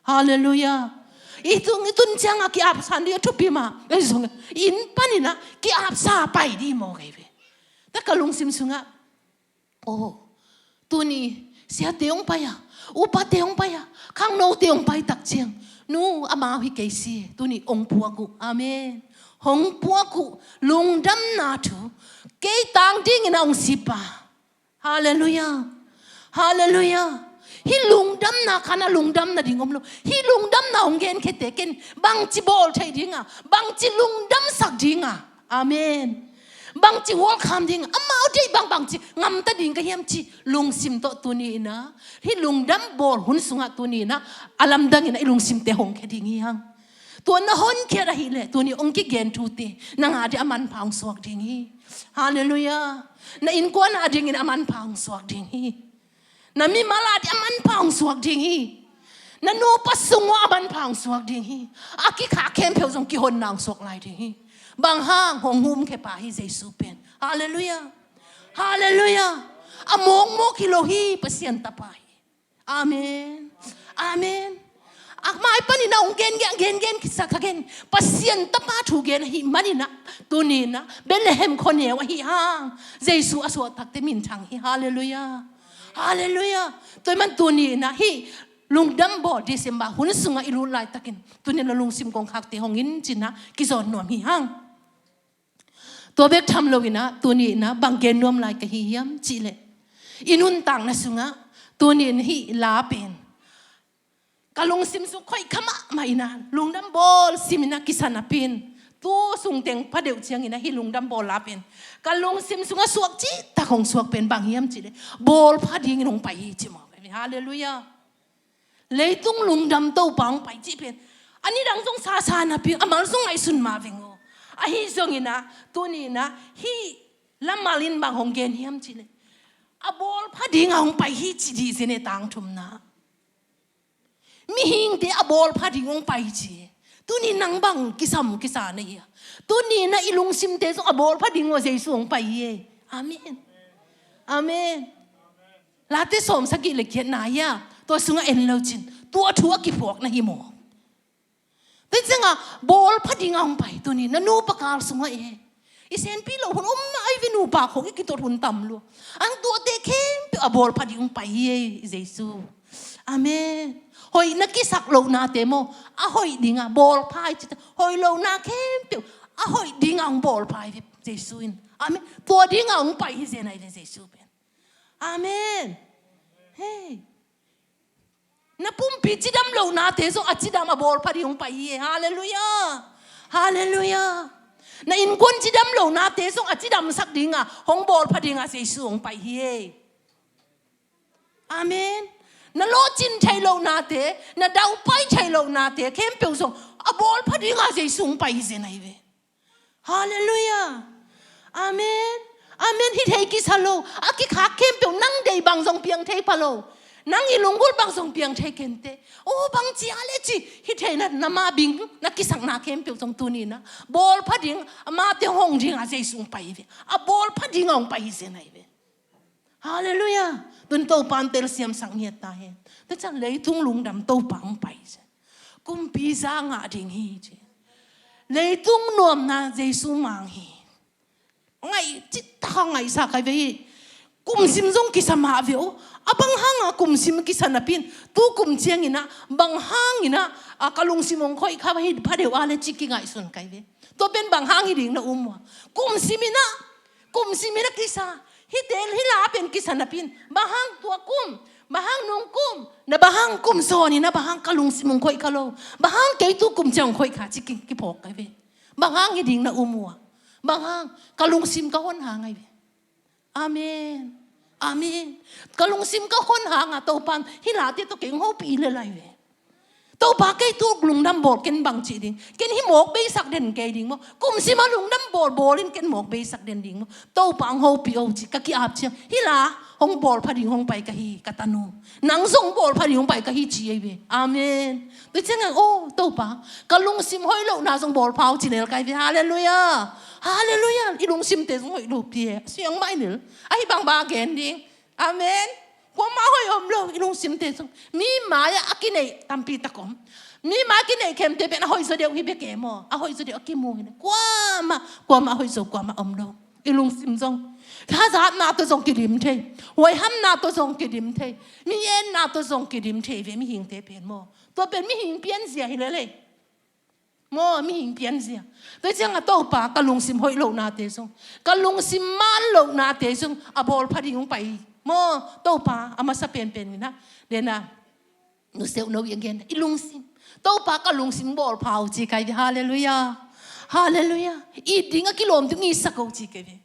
Halleluiah. I tun, i tun ciangah ki-apsa ding a thupi mah. Ei zong inn panin ah ki-apsa pai ding maw kei ve. Tua ka lungsim sungah, oh, tuni siate hong pai a, upate hong pai a, khangnote hong pai tak ciang, nu, amau hi kei si, tuni hong puak uh. Amen. Hong puak uh, lungdamna thu, kei tang dingin ah hong sip a. Halleluiah. Halleluiah. Hih lungdamna khan a lungdamna ding om lo. Hih lungdamna hong genkhete ken bangci bawl thei ding a, bangci lungdamsak ding a. Amen. Bangci welcome ding a, amau deih bang bangci ngamta ding ka hiam cih lungsim tawh tuni in ah, hih lungdam bawl hun sungah tuni in ah, a lamdang in ah i lungsimte hong khia ding hi hang. Tua na honkhiat ahih leh tuni hong kigen thute nang a ding a manpha hong suak ding hi. Halleluiah. Na innkuan a dingin a manpha hong suak ding hi. Na mimal a ding a manpha hong suak ding hi. Na nupa sung uah a manpha hong suak ding hi. A kikhak khempeuh zong kihonna hong suak lai ding hi. Bang hang? Hong humkhia pa hi Jesu pen. Halleluiah. Halleluiah. A mawkmawk hi lo hi, Pasian tapa hi. Amen. Amen. A mai panin ah hong gengen, gengen kisa ka gen. Pasian tapa thu gen ahih manin ah, tuni in ah Bethlehem khuaneu ahi hang, Jesu a suahtakte minthang hi. Halleluiah. Halleluiah. Tua ahih man tuni in ah hih lungdam bawl December hun sungah i lut laitakin, tuni in ah lungsim kongkhakte hong in ci-in ah kizawn nuam hi hang. Tua bek tham lo in ah, tuni in ah bang gen nuam lai ka hi hiam cih leh, i nuntakna sungah tuni in hih la pen ka lungsim sung khoih kha mahmah in ah, lungdam bawl sim in ah kisa napi in, tu sung teng pha deuh ciangin ah hih lungdam bawl la pen ka lungsim sungah suak cihtak hong suak pen bang hiam cih leh, bawl pha dingin hong pai hi ci maw. Halleluiah. Leitung lungdam Topa hong pai cih pen a nidang zong sasa napi, a mal zong ngaihsun mah veng aw. Ahi zongin ah, tuni in ah hih lamal in bang hong gen hiam cih leh, a bawl pha ding a hong pai hi ci dih zen e, tangthumna. Mihingte a bawl pha ding hong pai ci. Tuni nang bang kisam kisa na hi a? Tuni in ah i lungsimte zong a bawl pha ding uh a Jesu hong pai hi e. Amen. Amen. Late sawmsagih le giatna hi a, tua sungah en lo cin, tua thu a kiphuak na hi maw? Tua ciangah bawl pha ding a hong pai, tuni na nupa kal sungah e. I senpi loh hun om mah ahi ve, nupa khong i kitot hun tam lua. Ang tuate khempeuh a bawl pha ding hong pai hi e, Jesu. Amen. Hoih na kisak lohnate maw, a hoih ding a bawl pha hi ci ta, hoih lohna khempeuh a hoih ding a hong bawl pha hi ve Jesu in. Amen. Tua ding a hong pai hi zen ahi ve Jesu pen. Amen. Hei. Na pumpi cidam lohnate zong a cidam a bawl pha ding hong pai hi e. Halleluiah. Halleluiah. Na innkuan cidam lohnate zong a cidamsak ding a hong bawl pha ding a Jesu hong pai hi e. Amen. Na lawhcin theih lohnate, na daupai theih lohnate khempeuh zong a bawl pha ding a Jesu hong pai hi zen ahi ve. Halleluiah. Amen. Amen. Hi thei kisa lo. A kikhak khempeuh nang deih bang zong piang thei pha lo. Nang i lunggulh bang zong piang thei kei inteh. Oh, bang ci a le ci, hi theihna, na mabing, na kisakna khempeuh zong tuni in ah bawl pha ding, amate hong ding a Jesu hong pai hi ve. A bawl pha ding a hong pai hi zen ahi ve. Halleluiah. Tun Topa in telsiamsak ngiat ta hen. Tua ciang leitung lungdam Topa hong pai hi zen. Kumpi za ngah ding hi ci. Leitung nuamna Jesu mang hi. Ngaih cihtak a ngaihsak ahi ve hi. Kumsim zong kisa mah ve aw. A bang hanga kumsim kisa napi in, tu kum ciangin ah bang hangin ah, a, ka lungsim hong khoih kha hi pha deuh a le ci kingaihsun ka hi ve. Tua pen bang hang hi ding na um ua? Kumsim in ah, kumsim in ah kisa. Hihte, hih la pen kisa napi in, bang hang tua kum, bang hang nung kum, na bang hang kum zawn in ah bang hang ka lungsim hong khoih kha lo, bang hang kei tu kum ciang hong khoih kha ci ki, kiphawk ka hi ve. Bang hang hi ding na um ua? Bang hang? Ka lungsim ka hon hang ahi ve. Amen. Amen. Ka lungsim ka hon hanga Topa in hih late tawh kei hong hopih lel ahi ve. Topa, kei tu lungdam bawl, ken bang ci ding? Ken hih mawk beisak den kei ding maw? Kum sima lungdam bawl bawl in ken mawk beisak den ding maw? Topa, hong hopih o ci, ka ki-ap ciang, hih la hong bawl pha ding hong pai ka hi, ka tanu. Nang zong bawl pha ding hong pai ka hi ci ei ve. Amen. Tua ciangah, oh Topa, ka lungsim hoih lohna zong bawl pha o ci lel kai ve. Halleluiah. Halleluiah. I lungsimte zong hoih lo pi e. Siang mah i lel. Ahi bang bang a gen ding. Amen. Kuamah hoih om lo, i lungsimte zong. Mi mai-ah a kineih tampi tak om. Mi mai-ah kineih khemte pen a hoih zaw deuh hi bek e maw. A hoih zaw deuh a kimu hi ne. Kuamah, kuamah a hoih zaw, kuamah om lo. I lungsim zong. Hazatna tawh zong kidim thei. Huaihamna tawh zong kidim thei. Mi enna tawh zong kidim thei ve mihingte pen maw. Tua pen mihing pianzia hi lel e. Maw, mihing pianzia. Tua ciangah Topa, ka lungsim hoih lohnate zong, ka lungsim man lohnate zong a bawl pha ding hong pai hi. Maw, Topa, a masa penpen inah, dena, nuseuh no i a gen, i lungsim. Topa, ka lungsim bawl pha o ci kai ve. Halleluiah. Halleluiah. It ding a kilawm ding itsak o ci kai ve.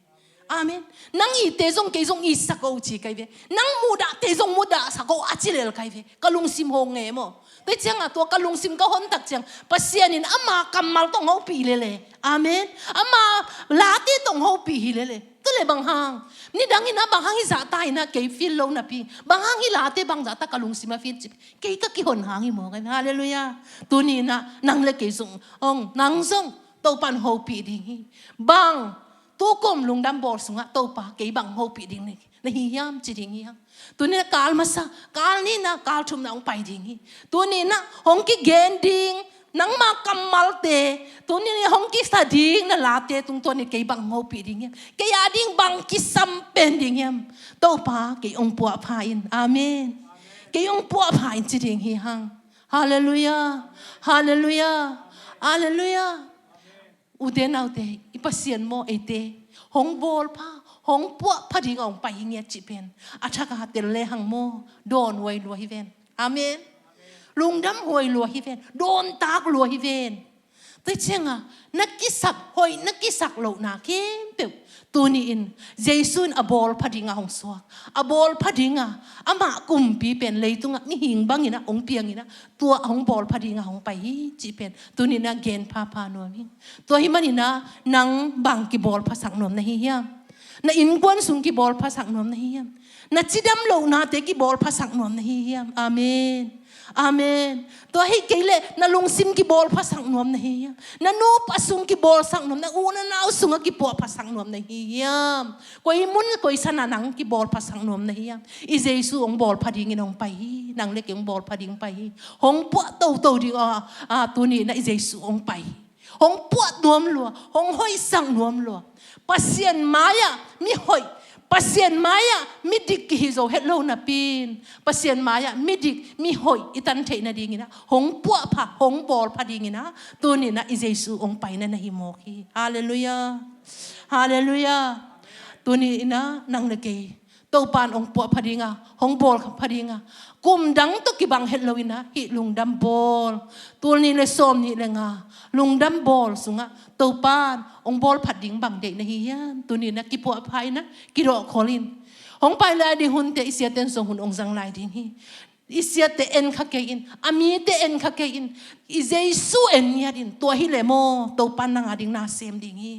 Amen. Nang itte zong kei zong itsak o ci kai ve. Nang muhdahte zong muhdahsak o a ci lel kai ve. Ka lungsim hong nge maw. Tua ciangah tua ka lungsim ka hontak ciang Pasian in ama kammal tawh hong hopih lel e. Amen. Ama late tawh hong hopih hi lel e. Tua le bang hang, nidang inah bang hang hih zahta inah kei feel lo napi, bang hang hih late bang zahta ka lungsim a feel ci, kei ka kihon hang hi maw kai. Halleluiah. Tuni inah nang le kei zong, ong, nang zong Topa in hopih ding hi. Bang, tukum lungdam bawl sungah Topa, kei bang hopih ding na hi hiam ci ding hi hang. Tuni inah kal masa, kal nihna, kal thumna hong pai ding hi. Tuni inah hong kigen ding nangma kammalte, tuni inah hong kisa ding na late tungtawn in kei bang hong hopih ding hiam? Kei a ding bang kisam pen ding hiam? Topa, kei hong puah pha in. Amen. Kei hong puah pha in ci ding hi hang. Halleluiah. Halleluiah. Halleluiah. Ute naute, i Pasian maw eite hong bawl pha, hong puah pha dingah hong pai hi ngiat cih pen a thak a tel le hang maw, dawn huai lua hi ven. Amen. Lungdam huai lua hi ven. Dawntak lua hi ven. Tua ciangah na kisap, hoih na kisak lohna khempeuh tuni in Jesu in a bawl pha dingah hong suak, a bawl pha dingah amah kumpi pen leitungah mihing bangin ah hong piangin ah, tua hong bawl pha dingah hong pai hi cih pen tuni in ah gen phapha nuam hi. Tua hi manin ah nang bang kibawl phasak nuam na hi hiam? Na innkuan sung kibawl phasak nuam na hi hiam? Na cidam lohnate kibawl phasak nuam na hi hiam? Amen. Amen. Tua hi kei leh na lungsim kibawl phasak nuam na hi hiam? Na nupa sung kibawlsak nuam, na u na nau sungah kipuah phasak nuam na hi hiam? Koi mun koi sanah nang kibawl phasak nuam na hi hiam? I Jesu hong bawl pha dingin hong pai hi. Nang le kei hong bawl pha ding pai hi. Hong puah toto ding a, a, tuni in ah i Jesu hong pai hi. Hong puah nuam lua, hong hoihsak nuam lua. Pasian mai-ah mi hoih, Pasian mai-ah mi dik kihi zo het lo napi-in, Pasian mai-ah mi dik, mi hoih i tan theih nadingin ah hong puah pha, hong bawl pha dingin ah tuni in ah i Jesu hong paina na hi mawk hi. Halleluiah. Halleluiah. Tuni in ah nang le kei Topa in hong puah pha dingah, hong bawl pha dingah, kum dang tawh kibang het lo in ah hih lungdam bawl, tul nih le sawm nih le nga lungdam bawl sungah Topa in hong bawl phat ding bang deih na hi hiam? Tuni in ah kipuah pha in ah kidawhkhol in. Hong pai lai ding hunte i siate in zong hun hong zang lai ding hi. I siate en kha kei in, a mite en kha kei in, i Jesu en ngiat in. Tua hi leh maw, Topa in nang a ding na sem ding hi.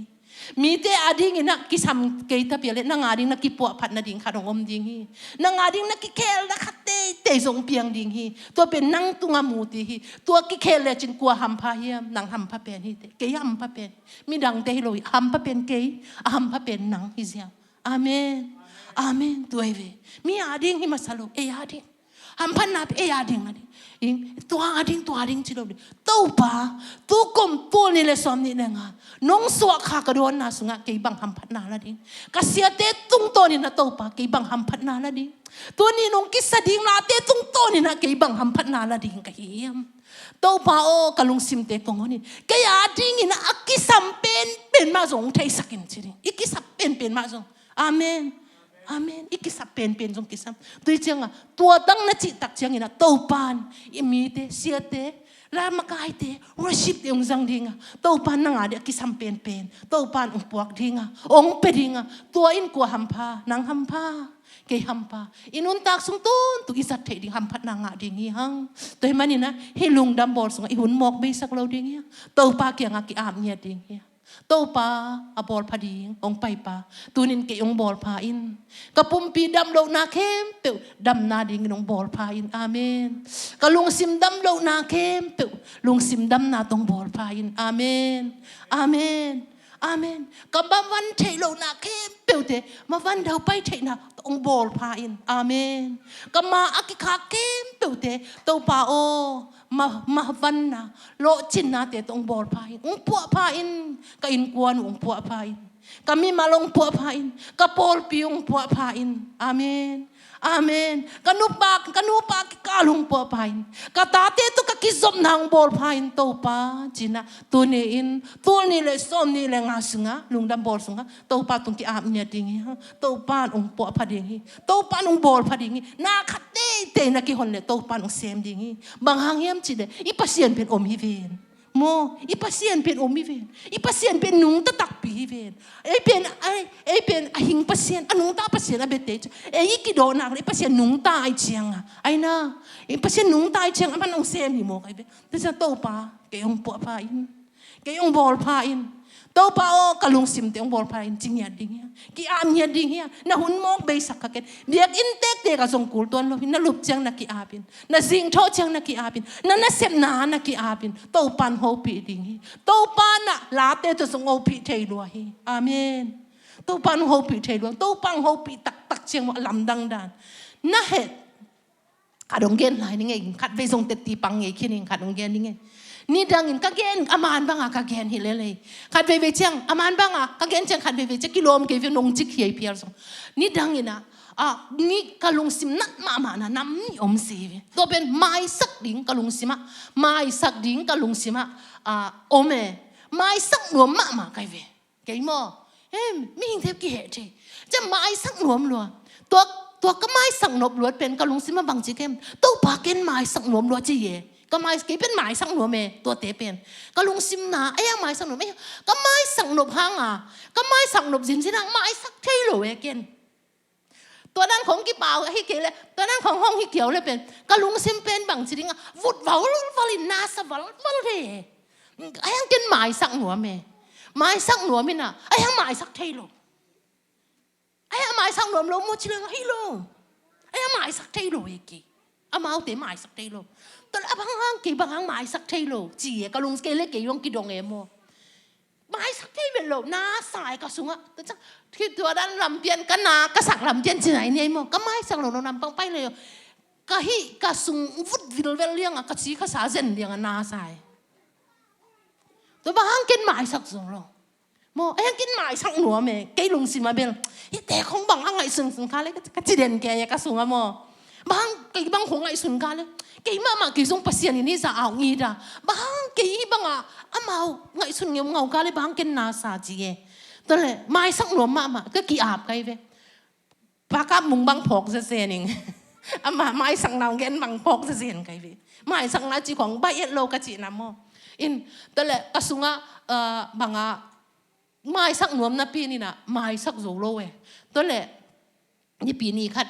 Mite a dingin ah kisam kei tapi a leh nang a ding na kipuah phat nading khat hong om ding hi. Nang a ding na kikhelna khat teitei zong piang ding hi. Tua pen nang tungah muti hi. Tua kikhel lecin kua hampha hiam? Nang hampha pen hi teh. Kei hampha pen. Midangte hi lo hi. Hampha pen kei, a hampha pen nang hi ziau. Amen. Amen. Tua hi ve. Mi a ding hi masa lo, ei a ding. Hamphatna pen ei a ding a ding. Ing, tua a ding, tua a ding ci lo ding. Topa, tukum tul nih le sawm nih le nga nong suak kha ka dawnna sungah kei bang hamphatna la ding? Ka siate tungtawn in ah Topa, kei bang hamphatna la ding? Tuni nong kisa ding late tungtawn in ah kei bang hamphatna la ding ka hi hiam? Topa aw, ka lungsimte kong hon in. Kei a dingin ah a kisam penpen mah zong hong theisak in ci ding. I kisap penpen mah zong. Amen. Amen. I kisap penpen zong kisam. Tua hi ciangah, tua tang na cih tak ciangin ah Topa in i mite, siate, La makaite, worship te hong zang dinga, Topa nang a ding a kisam penpen Topa in hong puak dinga, hong pia dinga. Tua in kua hampha? Nang hampha, kei hampha. I nuntak sung tuntung i zat theih ding hamphatna ngah ding hi hang. Tua hi manin ah hih lungdam bawl sungah i hun mawk beisak lo ding hi hang. Topa kiangah ki-ap ngiat ding hi hang. Topa, a bawlpha ding hong paipa, tunin kei hong bawlpha in. Ka pumpi damlohna khempeuh damna dingin hong bawlpha in. Amen. Ka lungsim damlohna khempeuh lungsim damna tawh hong bawlpha in. Amen. Amen. Amen. Ka mavan theih lohna khempeuhte mavan daupai theihna tawh hong bawlpha in. Amen. Ka ma a kikhak khempeuhte Topa aw, ma, mavanna, lawhcinnate tawh hong bawlpha in, hong puahpha in. Ka innkuan uh hong puahpha in. Ka mimal hong puahpha in. Ka pawlpi hong puahpha in. Amen. Amen. Ka nupa, ka nupa kikal hong puahpha in. Ka tate tawh ka kizopna hong bawlpha in Topa, ci-in ah tuni-in, tul nih le sawmnih le nga sungah lungdam bawl sungah Topa tung ki-ap ngiat ding hi hang. Topa in hong puahpha ding hi. Topa in hong bawlpha ding hi. Na khat teitei na kihon leh Topa in hong sem ding hi. Bang hang hiam cih leh i Pasian pen om hi ven. Maw, i Pasian pen om hi ven. I Pasian pen nungta takpi hi ven. Ei pen, ei, ei pen a hing Pasian, a nungta Pasian a biate ci. Ei i kidawh nak leh i Pasian nungta ahih ciangin, ai na, i Pasian nungta ahih ciangin aman hong sem hi maw, kai ve. Tua ciang Topa, kei hong puahpha in. Kei hong bawlpha in. Topa aw, ka lungsimte hong bawlpha in, ci ngiat ding hi hang. Ki-ap ngiat ding hi hang. Na hun mawk beisak kha ken. Biakinn tektek ah zong kul tuan lo hi. Na lup ciang na ki-ap in. Na zingthawh ciang na ki-ap in. Na nasepna na ki-ap in. Topa in hopih ding hi. Topa in ah late tawh zong hopih thei lua hi. Amen. Topa in hopih thei lua. Topa in hopih taktak ciang maw, a lamdang dan. Na heh. Khat hong gen lai ning ei, khatvei zong teci pang ngei khin ing, khat hong gen ning ei. Nidangin ka gen, a man banga ka gen hi lel ei. Khatveivei ciang, a man banga ka gen ciang khatveivei ciang kilawm kei ve, nong cik hiai phial zong. Nidangin ah, ah, ni ka lungsim nat mahmahna nam nih om si ve. Tua pen maisak ding ka lungsim ah, maisak ding ka lungsim ah, ah, om e. Maisak nuam mahmah kai ve. Kei maw? Em, mihingte kiheh thei. Ciang maisak nuam lua. Tua, tua ka maisak nop luat pen ka lungsim ah bangci kem. Topa ken maisak nuam lua ci e. Ka mai, kei pen maisak nuam e, tuate pen. Ka lungsim na, ei a maisak nuam, ei, ka maisak nop hanga. Ka maisak nop zinzin hang maisak thei lo e ken. Tua dan khong kipau hi kei le, tua dan khong hong hi kiau le pen, ka lungsim pen bangci dinga, vut val val in nasa val val thei e. Ai hang ken maisak nuam e. Maisak nuam ina, ai hang maisak thei lo. Ai hang maisak nuam lo maw ci leng hi lo. Ai hang maisak thei lo e kei. Amaute maisak thei lo. Tua le a bang hang kei bang hang maisak thei lo ci e, ka lung kei le kei hong kidong e maw. Maisak thei vet lo, nasa e ka sungah. Tua ciang, tua dan lampian, ka na, ka sak lampian ci nai ni ei maw. Ka maisak lo lo nampang pai lo. Ka hih, ka sung vut vilvel lianga, ka ci ka sa zen lianga nasa e. Tua bang hang ken maisak zong lo. Maw, ai hang ken maisak nuam e, kei lungsim ah bel. Hihte khong bang hang ngaihsun sun kha le, ka ci den kei a ka sungah maw. Bang hang kei bang khong ngaihsun kha le. Kei mahmah kei zong Pasian in hih zah au ngit a. Bang hang kei hih banga amau ngaihsun ngeu ngau kha le bang hang ken nasa ci e. Tua le, maisak nuam mahmah, ka ki-ap kai ve. Pakap mung bang phawk zezen ing. Ama maisakna hong gen bang phawk zezen kai ve. Maisakna ci khong baih et lo ka cihna maw. In, tua le, ka sungah, ah, banga, maisak nuam napi nina, maisak zo lo e. Tua le, nipi ni khat,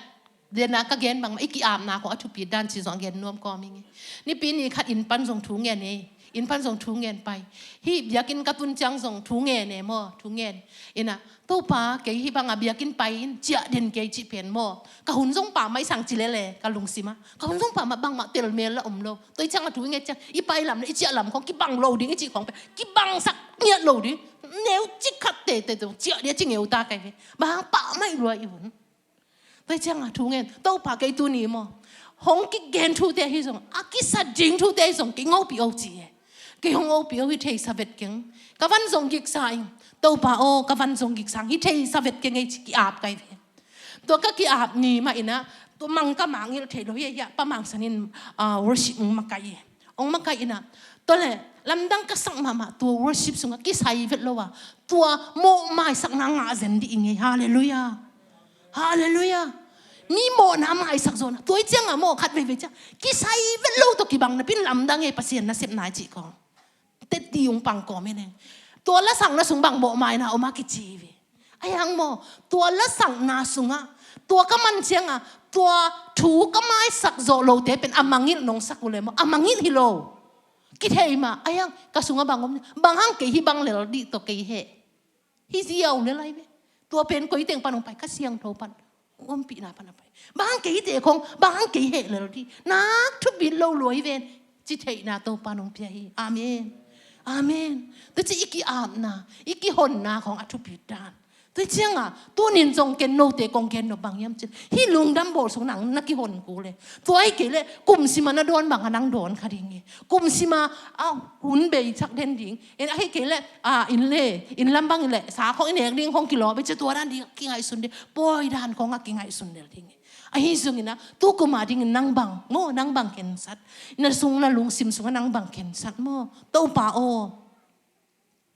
dena ka gen bangmah, i ki-apna khong a thupi dan ci zong a gen nuam kawm ing e. Nipi ni khat inn pan zong thu ngen e. Inn pan zong thu ngen pai. Hih biakinn ka tun ciang zong thu ngen e maw, thu ngen. Ina, Topa, kei hih banga biakinn pai in ciah den kei cih pen maw. Ka hun zong pah mah i sang ci lele, ka lungsim ah. Ka hun zong pah mah bangmah telmel la om lo. Tua i ciang a thu i nget ciang, i pai lam le i ciah lam khong kibang lo ding i cih khong pen. Kibangsak ngiat lo ding. Neu cik khat tete zong ciah dia ci ngeu ta kai ve. Bang hang pah mah i lua i hun. Tua ciang a thu ngen, Topa kei tuni maw. Hong kigen thute hi zong, a kisa ding thute hi zong, kei hong opih o ci e. Kei hong opih o hi thei sa vet keng. Ka van zong giksa ing. Topa aw, ka van zong giksa ing. Hi thei sa vet keng ei ci ki-ap kai ve. Tua ka ki-ap ni mah ina, tua mang ka mangngilh thei lo hi a, hi a, Pa Mang San in, ah, worship hong makaih e. Hong makaih ina. Tua le, lamdang ka sak mahmah, tua worship sungah kisai vet lo a. Tua mawh maisakna ngah zen dih ing e. Halleluiah. Halleluiah. Mi mawhna maisak zawhna. Tua i ciangah maw khat veivei ciang kisai vet lo tawh kibang napi-in lamdang e Pasian nasepna i cih kong. Tetti ung pang kawm hi leng. Tua lasakna sung bang mawh maina om a kici hi ve. Ahi hang maw, tua lasakna sungah, tua ka man ciangah, tua thu ka maisak zawh lote pen a mangngilh nong sak uh le maw, a mangngilh hi lo. Kithei mah, ahi hang ka sungah bang om, bang hang kei hih bang lel dih tawh kei heh. Hi ziau le lai ve. Tua pen koi teng pan hong pai, Kha Siangtho pan, hong ompihna pan a pai. Bang hang kei hite khong, bang hang kei heh lel dih. Nak thupi lo lua hi ven. Ci theihna Topa nong pia hi. Amen. Amen. Tua ci i ki-apna, i kihonna khong a thupi dan. Tua ciangah, tunin zong ken note kong gen nop bang hiam cin. Hih lungdam bawl sung nang na kihon kul e. Tua hi kei leh, kum sima na dawn bang a nang dawn kha ding e. Kum sima, a, hun bei chak den ding. En ahi kei leh, a, inn le, inn lam bang in leh, sa khong i nek ding khong kilawm e, cia tua dan ding kingaihsun ding. Pawi dan khong a kingaihsun del ding e. Ahi zongin ah, tu kum a dingin nang bang, maw, nang bang khensat. Na sung na lungsim sungah nang bang khensat, maw. Topa aw.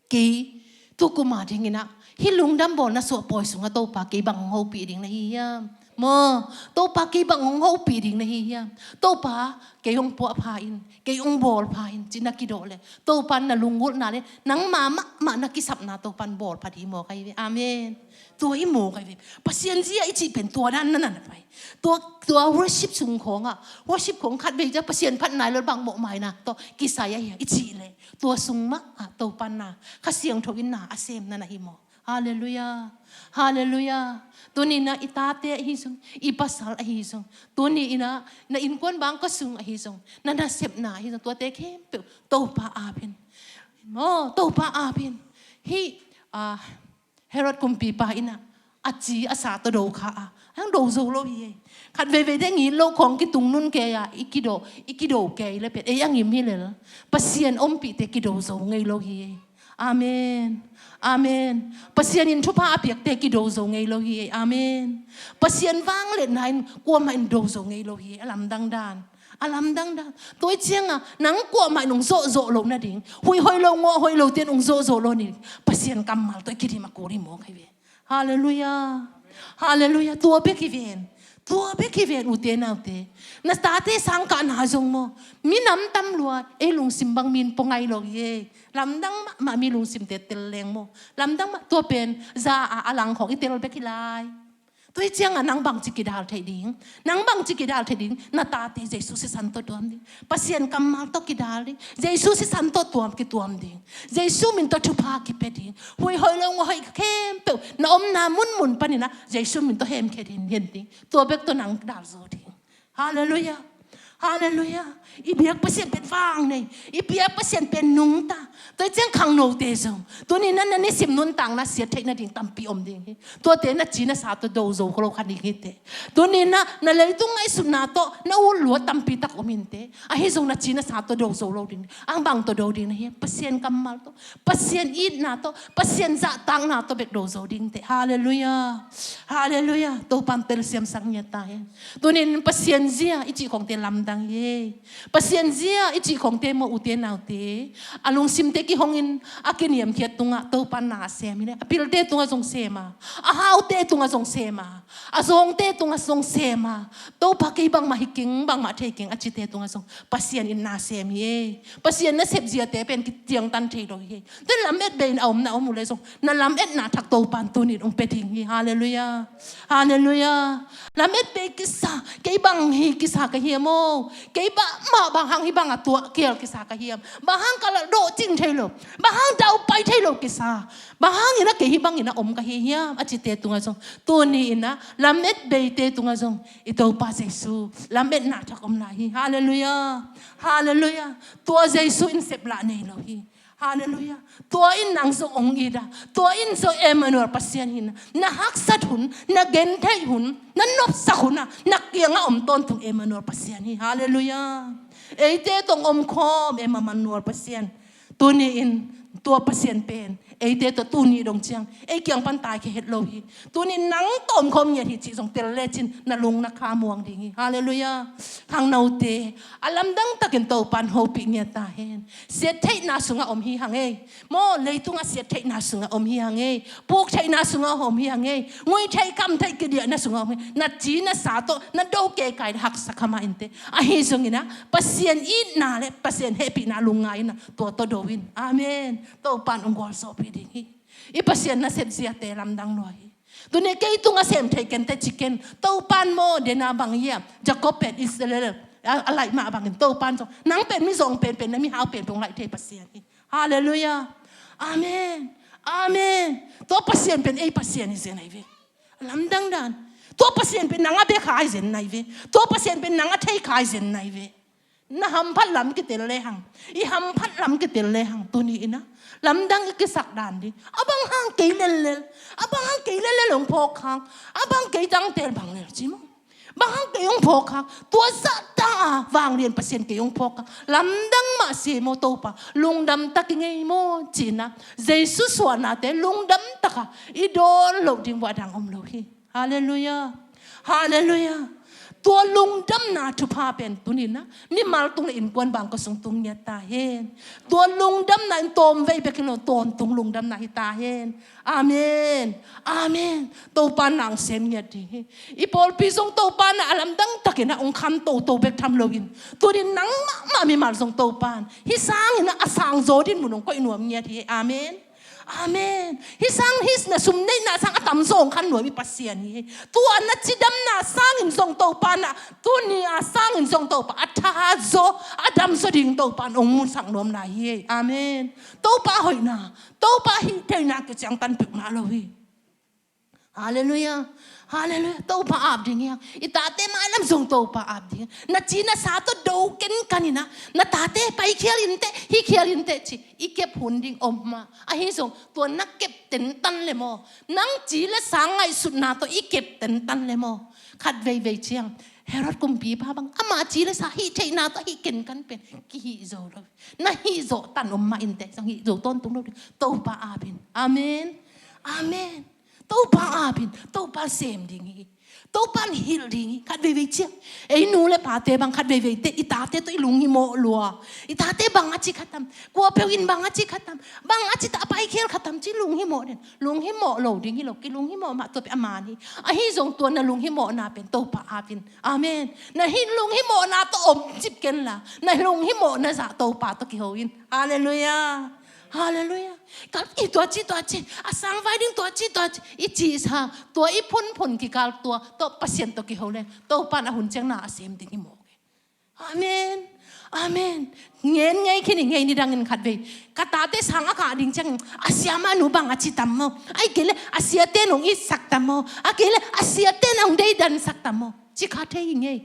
Kei, tu kum a dingin ah, hih lungdam bawl na suah pawi sungah Topa kei bang hong hopih ding na hi hiam? Maw, Topa kei bang hong hopih ding na hi hiam? Topa, kei hong puahpha in, kei hong bawlpha in, ci na kidawh leh. Topa na lunggulhna le, nangma mahmah na kisapna Topa in bawlpha ding hi maw kei ve. Amen. Tua i mu kei ve. Pasian zia i cih pen tua dan na na na pai. Tua, tua worship sung khawngah, worship khawng khat vei ciang Pasian phat nai lo bang mawh maina tawh kisai ahi a i cih leh. Tua sung mah ah Topa na, Kha Siangtho in na a sem na na hi maw. Halleluiah. Halleluiah. Tuni in ah i tate ahi zong, i pasal ahi zong. Tuni in ah na innkuan bang ka sung ahi zong, na nasepna ahi zong. Tuate khempeuh Topa ap in. Maw, Topa ap in. Hih, ah, Herod kumpipa in ah, a ci a sa tawh do kha a. Hang do zo lo hi e. Khat veivei te ngit lo khawng kitung nun kei a, i kido, i kido kei le pet. Ei a ngim hi lel. Pasian ompihte kido zo ngei lo hi e. Amen. Amen. Pasian in thupha a piakte kido zo ngei lo hi e. Amen. Pasian vangliatna in kuamah in do zo ngei lo hi e. A lamdang dan. A lamdang dan. Tua i ciangah, nang kuamah in hong zawhzawh loh nading. Huih hoih lo, ngawh hoih lo te in hong zawhzawh loh nading. Pasian kammal tawh i kidim a kul hi maw kei ve. Halleluiah. Halleluiah. Tua bek hi ven. Tua bek hi ven ute naute. Na tate sangkahna zong maw. Minam tam lua. Ei lungsim bang min pua ngai lo hi e. Lamdang mahmah mi lungsimte tel leng maw. Lamdang mah tua pen. Za a a lang khawng i tel bek hi lai. Tua hi ciangah nang bangci kidal theih ding. Nang bangci kidal theih ding. Na tate Jesu sisan tawh tuam ding. Pasian kammal tawh kidal ding. Jesu sisan tawh tuam kituam ding. Jesu min tawh thupha kipia ding. Huih hoih lo ngawh hoih khempeuh. Na omna munmun panin ah Jesu min tawh hemkhia ding, hen ding. Tua bek tawh nang dal zo ding. Halleluiah. Halleluiah. I biak Pasian pen vang nei. I biak Pasian pen nungta. Tua hi ciang khangnote zong. Tuni in ah na nisim nuntakna siat theih nading tampi om ding hi. Tuate na ci na sa tawh do zo kha lo kha ding hi teh. Tuni in ah na leitung ngaihsutna tawh na ut lua tampi tak om in teh. Ahi zong na ci na sa tawh do zo lo ding. Ang bang tawh do ding na hi. Pasian kammal tawh. Pasian itna tawh, Pasian zahtakna tawh bek do zo ding teh. Halleluiah. Halleluiah. Topa in telsiam sak ngiat ta hen. Tuni in Pasian zia i cih khawngte lamdang hi. Pasian zia i cih khawngte maw ute naute. A lungsimte kihongin a kiniamkhiat tungah Topa in na sem hi leh. A pilte tungah zong sem a. A haute tungah zong sem a. A zawngte tungah zong sem a. Topa kei bangmah hi keng, bangmah thei keng a cite tungah zong. Pasian in na sem hi. Pasian nasep ziate pen kiciangtan thei lo hi. Tua lamet bei in a om na om uh le zong. Na lametna thak Topa in tuni in hong pia ding hi. Halleluiah. Halleluiah. Lamet bei kisa. Kei bang hi kisa ka hiam aw. Kei bangmah bang hang hi bang a tuah kial kisa ka hiam. Bang hang ka lal dawh cing thei lo. Bang hang daupai thei lo kisa. Bang hang in ah kei hi bang in ah om ka hi hiam. A cite tungah zong. Tuni in ah lamet beite tungah zong. I Topa Jesu. Lametna thak om lai hi. Halleluiah. Halleluiah. Tua Jesu in sep lah nei lo hi. Halleluiah. Tua in nang zong ong it a. Tua in zong Emmanuel Pasian hi na. Na haksat hun, na gentheih hun, na nopsak hun a, na kiangah om tawntung Emmanuel Pasian hi. Halleluiah. Eite tawh ong omkhawm Emmanuel Pasian. Tuni in tua Pasian pen Eite tawh tuni dong ciang ei kiang pan taikhia het lo hi. Tuni nang tawmkhawm ngiat hi cih zong tel lecin na lung na kha muang ding hi. Halleluiah. Khangnote, a lamdang takin Topan hopih ngiat ta hen. Siattheihna sungah om hi hang ei. Maw, leitungah siattheihna sungah om hi hang ei. Puktheihna sungah om hi hang ei. Nguitheih kamtheih kidiahna sungah om hi. Na ci na sa tawh na do keikai, haksa kha mah inteh. Ahi zongin ah Pasian itna le Pasian hehpihna lungngai in ah tua tawh do in. Amen. Topan hong gualzawhpih ding hi. I Pasian nasep ziate lamdang lua hi. Tuni kei tungah sem thei kenteh ci ken. Topan maw, dena bang hiam, Jacob pen Israel a, a laih mah bangin Topan zong, nang pen mizawng penpen, na mihau penpen hong laih thei Pasian hi. Halleluiah. Amen. Amen. Tua Pasian pen ei Pasian hi zen ahi ve. Lamdang dan. Tua Pasian pen nang a bia kha hi zen ahi ve. Tua Pasian pen nang a thei kha hi zen ahi ve. Na hamphat lam kitel lehang, i hamphat lam kitel lehang, tuni in ah lamdang i kisak dan ding. A bang hang kei lellel, a bang hang kei lellel hong phawk hang, a bang kei tangtel bang lel ci maw. Bang hang kei hong phawk hang, tua zahta a vanglian Pasian kei hong phawk hang. Lamdang mah si maw Topa, lungdam tak i ngei maw ci-in ah Jesu suahnate lungdam taka i dawn loh ding bua dang om lo hi. Halleluiah. Halleluiah. Tua lungdamna thupha pen tuni in ah mimal tung le innkuan bangkua sung tung ngiat ta hen. Tua lungdamna in tawmvei bek hi lo, tawntung lungdamna hi ta hen. Amen. Amen. Topa nang sem ngiat ding hi. I pawlpi zong Topa na a lamdang takin ah hong kham toto bek tham loin, tuni nang mahmah mimal zong Topan hih sangin ah a sangzaw dinmun hong koih nuam ngiat hi. Amen. Amen. Hih sang, hih na sum neihna sang a tamzaw hong khan nuam i Pasian hi. Tua na cidamna sangin zong Topa na, tuni a sangin zong Topa a thazaw, a damzaw ding Topa na hong musak nuam lai hi. Amen. Topa hoihna, Topa hih theihna kiciangtan peuhmah lo hi. Halleluiah. Halleluiah. Topa ap ding hi hang. I tate mailam zong Topa ap ding hi hang. Na ci na sa tawh do kenkan in ah, na tate paikhial inteh, hihkhial inteh ci i kep hun ding om mah. Ahi zong tua na kep tentan le maw, nang ci le sa ngaihsutna tawh i kep tentan le maw, khat veivei ciang Herod kumpipa bang ama ci le sa hih theihna tawh hih kenkan pen kihih zo lo. Na hih zawh tan om mah inteh, sang hih zo tawntung lo ding. Topa ap in. Amen. Amen. Topa ap in, Topa sem ding hi. Topa in hilh ding hi. Khat veivei ciang ei nu le pate bang khat veivei teh i tate tawh i lunghimawh lua. I tate bang a ci khatam, kua peuh in bang a ci khatam, bang a ci ta a paikhial khatam ci lunghimawh den. Lunghimawh lo ding hi lo, kilunghimawh mah tua peuh a man hi. Ahi zong tua na lunghimawhna pen Topa ap in. Amen. Na hih lunghimawhna tawh om cip ken la, na lunghimawhna zah Topa tawh kiho in. Halleluiah. Halleluiah. Kal i tua ci, tua ci, a sangvai ding tua ci, tua ci, i cihsa, tua i phunphun kikal tua tawh Pasian tawh kiho le, Topa in a hun ciang na a sem ding hi mawk hi. Amen. Amen. Ngen ngei khin i ngei ni dangin khat vei ka tate sang a kah ding ciangin a siamah nu bang a ci tam maw? Ahih kei le a siate in hong itsak tam maw? Ahih kei le a siate in hong deidansak tam maw? Ci kha thei hi ngei.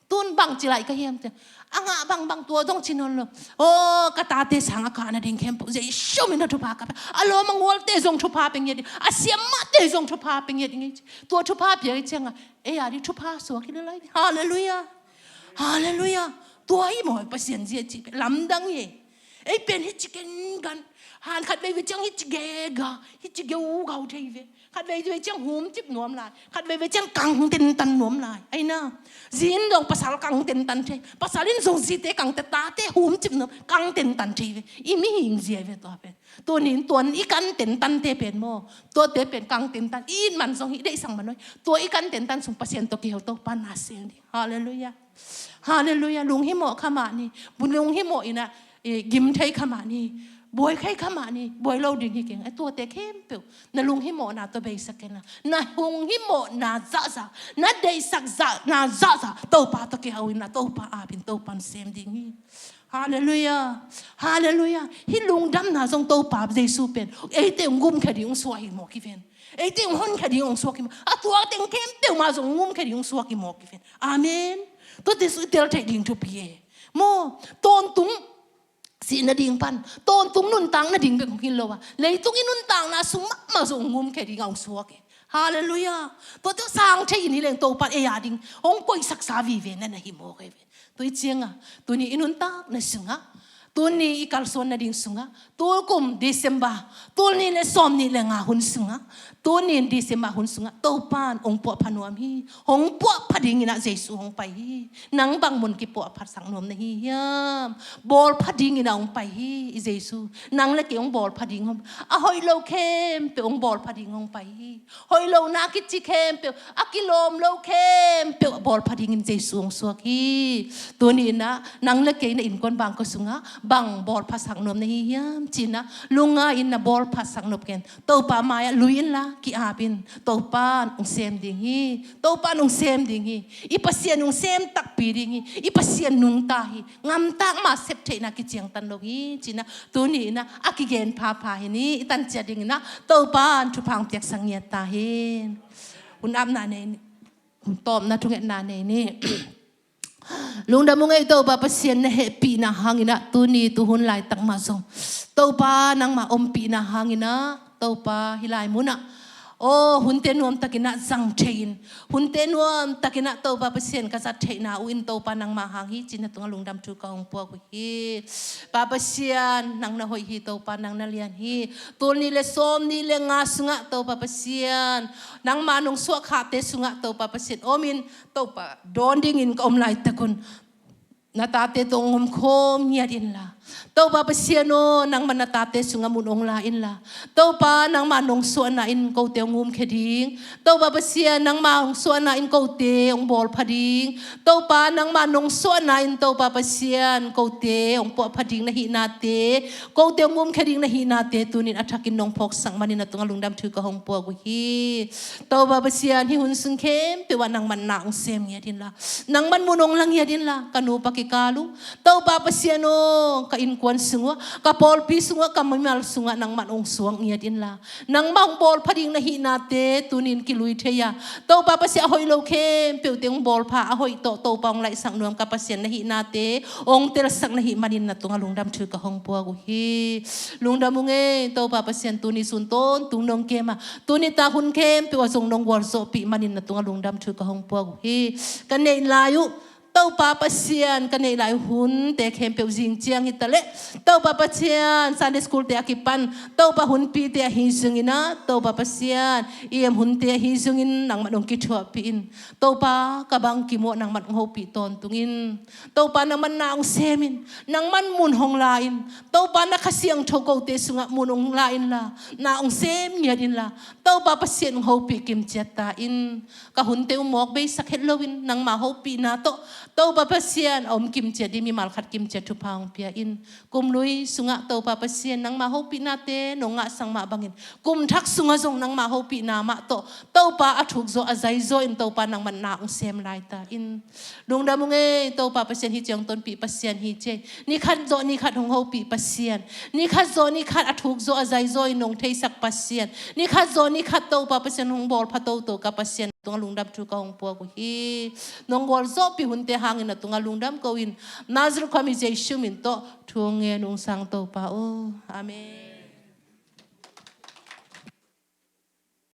Tun bang ci lai ka hiam te. A ngah bangbang tua zong ci nawn lo. Aw, ka tate sang a kah nading khempeuh Jesu min a thupha ka pia. A lawm a ngualte zong thupha pia ngiat ding. A siamahte zong thupha pia ngiat ding hi ci. Tua thupha pia hi ciangah ei a ding thupha suak hi le lai. Halleluiah. Halleluiah. Tua hi maw Pasian zia cih pen lamdang hi. Ei pen hi ci kengan. Han khat veivei ciang hi ci gega, hi ci geugau thei ve. Khat veivei ciang humcip nuam lai, khat veivei ciang kang tentan nuam lai. Aina, zi in zong pasal kang tentan thei, pasal in zong zite kang te, tate humcip nuam, kang tentan thei ve. I mihing zia ve tua pen. Tunin tuan i kan tentante pen maw, tuate pen kang tentan, i it man zong hi deihsak man oi. Tua i kan tentan sung Pasian tawh kiho Topa na sel ding. Halleluiah. Halleluiah. Lunghimawh kha mah ni. Lunghimawh in ah, eh, gim thei kha mah ni. Buai thei kha mah ni. Buai lo ding hi keng. A tuate khempeuh na lunghimawhna tawh beisak kei na. Na lunghimawhna zahzah, na deihsak zah, na zahzah Topa tawh kiho in ah, Topa ap in, Topa in sem ding hi. Halleluiah. Halleluiah. Hih lungdamna zong Topa Jesu pen eite hong gumkhia ding hong suak hi mawk hi ven. Eite hong honkhia ding hong suak hi mawk. A tua teng khempeuh mah zong hong gumkhia ding hong suak hi mawk hi ven. Amen. Tuate sung i tel theih ding thupi e. Maw, tawntung sih nading pan, tawntung nuntak nading bek hong hi lo a, leitung i nuntakna sung mahmah zong hong gumkhia ding a hong suak e. Halleluiah. Tuate sang thei in hi leng Topa in ei a ding hong koihsaksa vive na na hi mawk e ve. Tua i ciangah tuni i nuntakna sungah Tuni i kalsuan nading sungah, tulkum December, tulni le sawmni le nga hun sungah, tuni in December hun sungah Topa in hong puahpha nuam hi. Hong puahpha dingin ah Jesu hong pai hi. Nang bang mun kipuahphasak nuam na hi hiam? Bawlpha dingin ah hong pai hi i Jesu. Nang le kei hong bawlpha ding hong, a hoih lo khempeuh hong bawlpha ding hong pai hi. Hoih lo na kici khempeuh, a kilawm lo khempeuh a bawlpha dingin Jesu hong suak hi. Tuni in ah nang le kei na innkuan bangkua sungah bang bawlphasak nuam na hi hiam? Ci-in ah lungngai in na bawlphasak nop ken Topa mai-ah lui inla ki-ap in. Topa in hong sem ding hi. Topa in hong sem ding hi. I Pasian hong sem takpi ding hi. I Pasian nungta hi. Ngamtak mah sep theihna kiciangtan lo hi. Ci-in ah tuni in ah a kigen phapha hi ni. I tan ciat dingin ah Topa in thupha hong piaksak ngiat ta hi. Hun apna nei ni. Hun tawpna thungetna nei ni. Lungdam ung ei, Topa Pasian na hehpihna hangin ah tuni tuhun laitak mah zong Topa nangma ompihna hangin ah Topa hih lai munah aw hunte nuamtakin ah zang thei-in, hunte nuamtakin ah Topa Pasian ka zat theihna uh in Topa nangma hang hi ci-in na tungah lungdam thu ka hong puak uh hi. Pa Pasian, nang na hoih hi, Topa nang na lian hi. Tulni le sawmni le nga sungah Topa Pasian, nangma nong suahkhakte sungah Topa Pasian omin, Topa dawn dingin ka om laitak un na tate tawh hong omkhawm ngiat inla. Topa Pasian aw, nangma na tate sungah mun hong la inla. Topa nangma nong suahna in kote hong umkhia ding. Topa Pasian nangma hong suahna in kote hong bawlpha ding. Topa nangma nong suahna in Topa Pasian kote hong puahpha ding na hihnate, kote hong umkhia ding na hihnate tunin a thakin nong phawksak manin na tungah lungdam thu ka hong puak uh hi. Topa Pasian, hih hun sung khempeuh ah nangman na hong sem ngiat inla, nangman mun hong la ngiat inla, ka nupa kikal uh Topa Pasian aw, ka innkuan sung uh, ka pawlpi sung uh, ka mimal sungah nangman hong suak ngiat inla, nangmah hong bawlpha ding na hihnate tunin kilui thei a, Topa Pasian a hoih lo khempeuhte hong bawlpha, a hoih tawh Topa hong laihsak nuam ka Pasian na hihnate hong telsak na hih manin na tungah lungdam thu ka hong puak uh hi. Lungdam ung ei, Topa Pasian tuni sun tawntung nong kem a, tuni tak hun khempeuh ah zong nong gualzawhpih manin na tungah lungdam thu ka hong puak uh hi. Ka neih lai uh Topa Pasian, ka neih lai hunte khempeuh zing ciang hi taleh, Topa Pasian, Sunday school te a kipan Topa hunpite ahi zongin ah, Topa Pasian, i em hunte ahi zongin nangman hong kithuahpih in. Topa ka bangkim uh nangman hong hopih tawntung in. Topa nangman na hong sem in, nangman mun hong la in. Topa na Kha Siangtho kote sungah mun hong la inla, na hong sem ngiat inla, Topa Pasian hong hopih kimciat ta in. Ka hunte uh mawk beisak het loin nangma hopihna tawh Topa Pasian a om kimciat ding mimal khat kimciat thupha hong pia in. Kum lui sungah Topa Pasian nangma hopihnate nong ngahsak mah bangin kum thak sungah zong nangma hopihna mah tawh Topa a thukzaw a zaizaw in Topa nangman na hong sem lai ta in. Lungdam ung ei, Topa Pasian hi ciang tonpih Pasian hi ciai. Ni khat zawh ni khat hong hopih Pasian, ni khat zawh ni khat a thukzaw a zaizaw in nong theisak Pasian, ni khat zawh ni khat Topa Pasian hong bawlpha toto ka Pasian tungah lungdam thu ka hong puak uh hi. Nong gualzawhpih hunte hangin na tungah lungdam ko in, Nazareth khuami Jesu min tawh thu ngen ung sang Topa aw. Amen.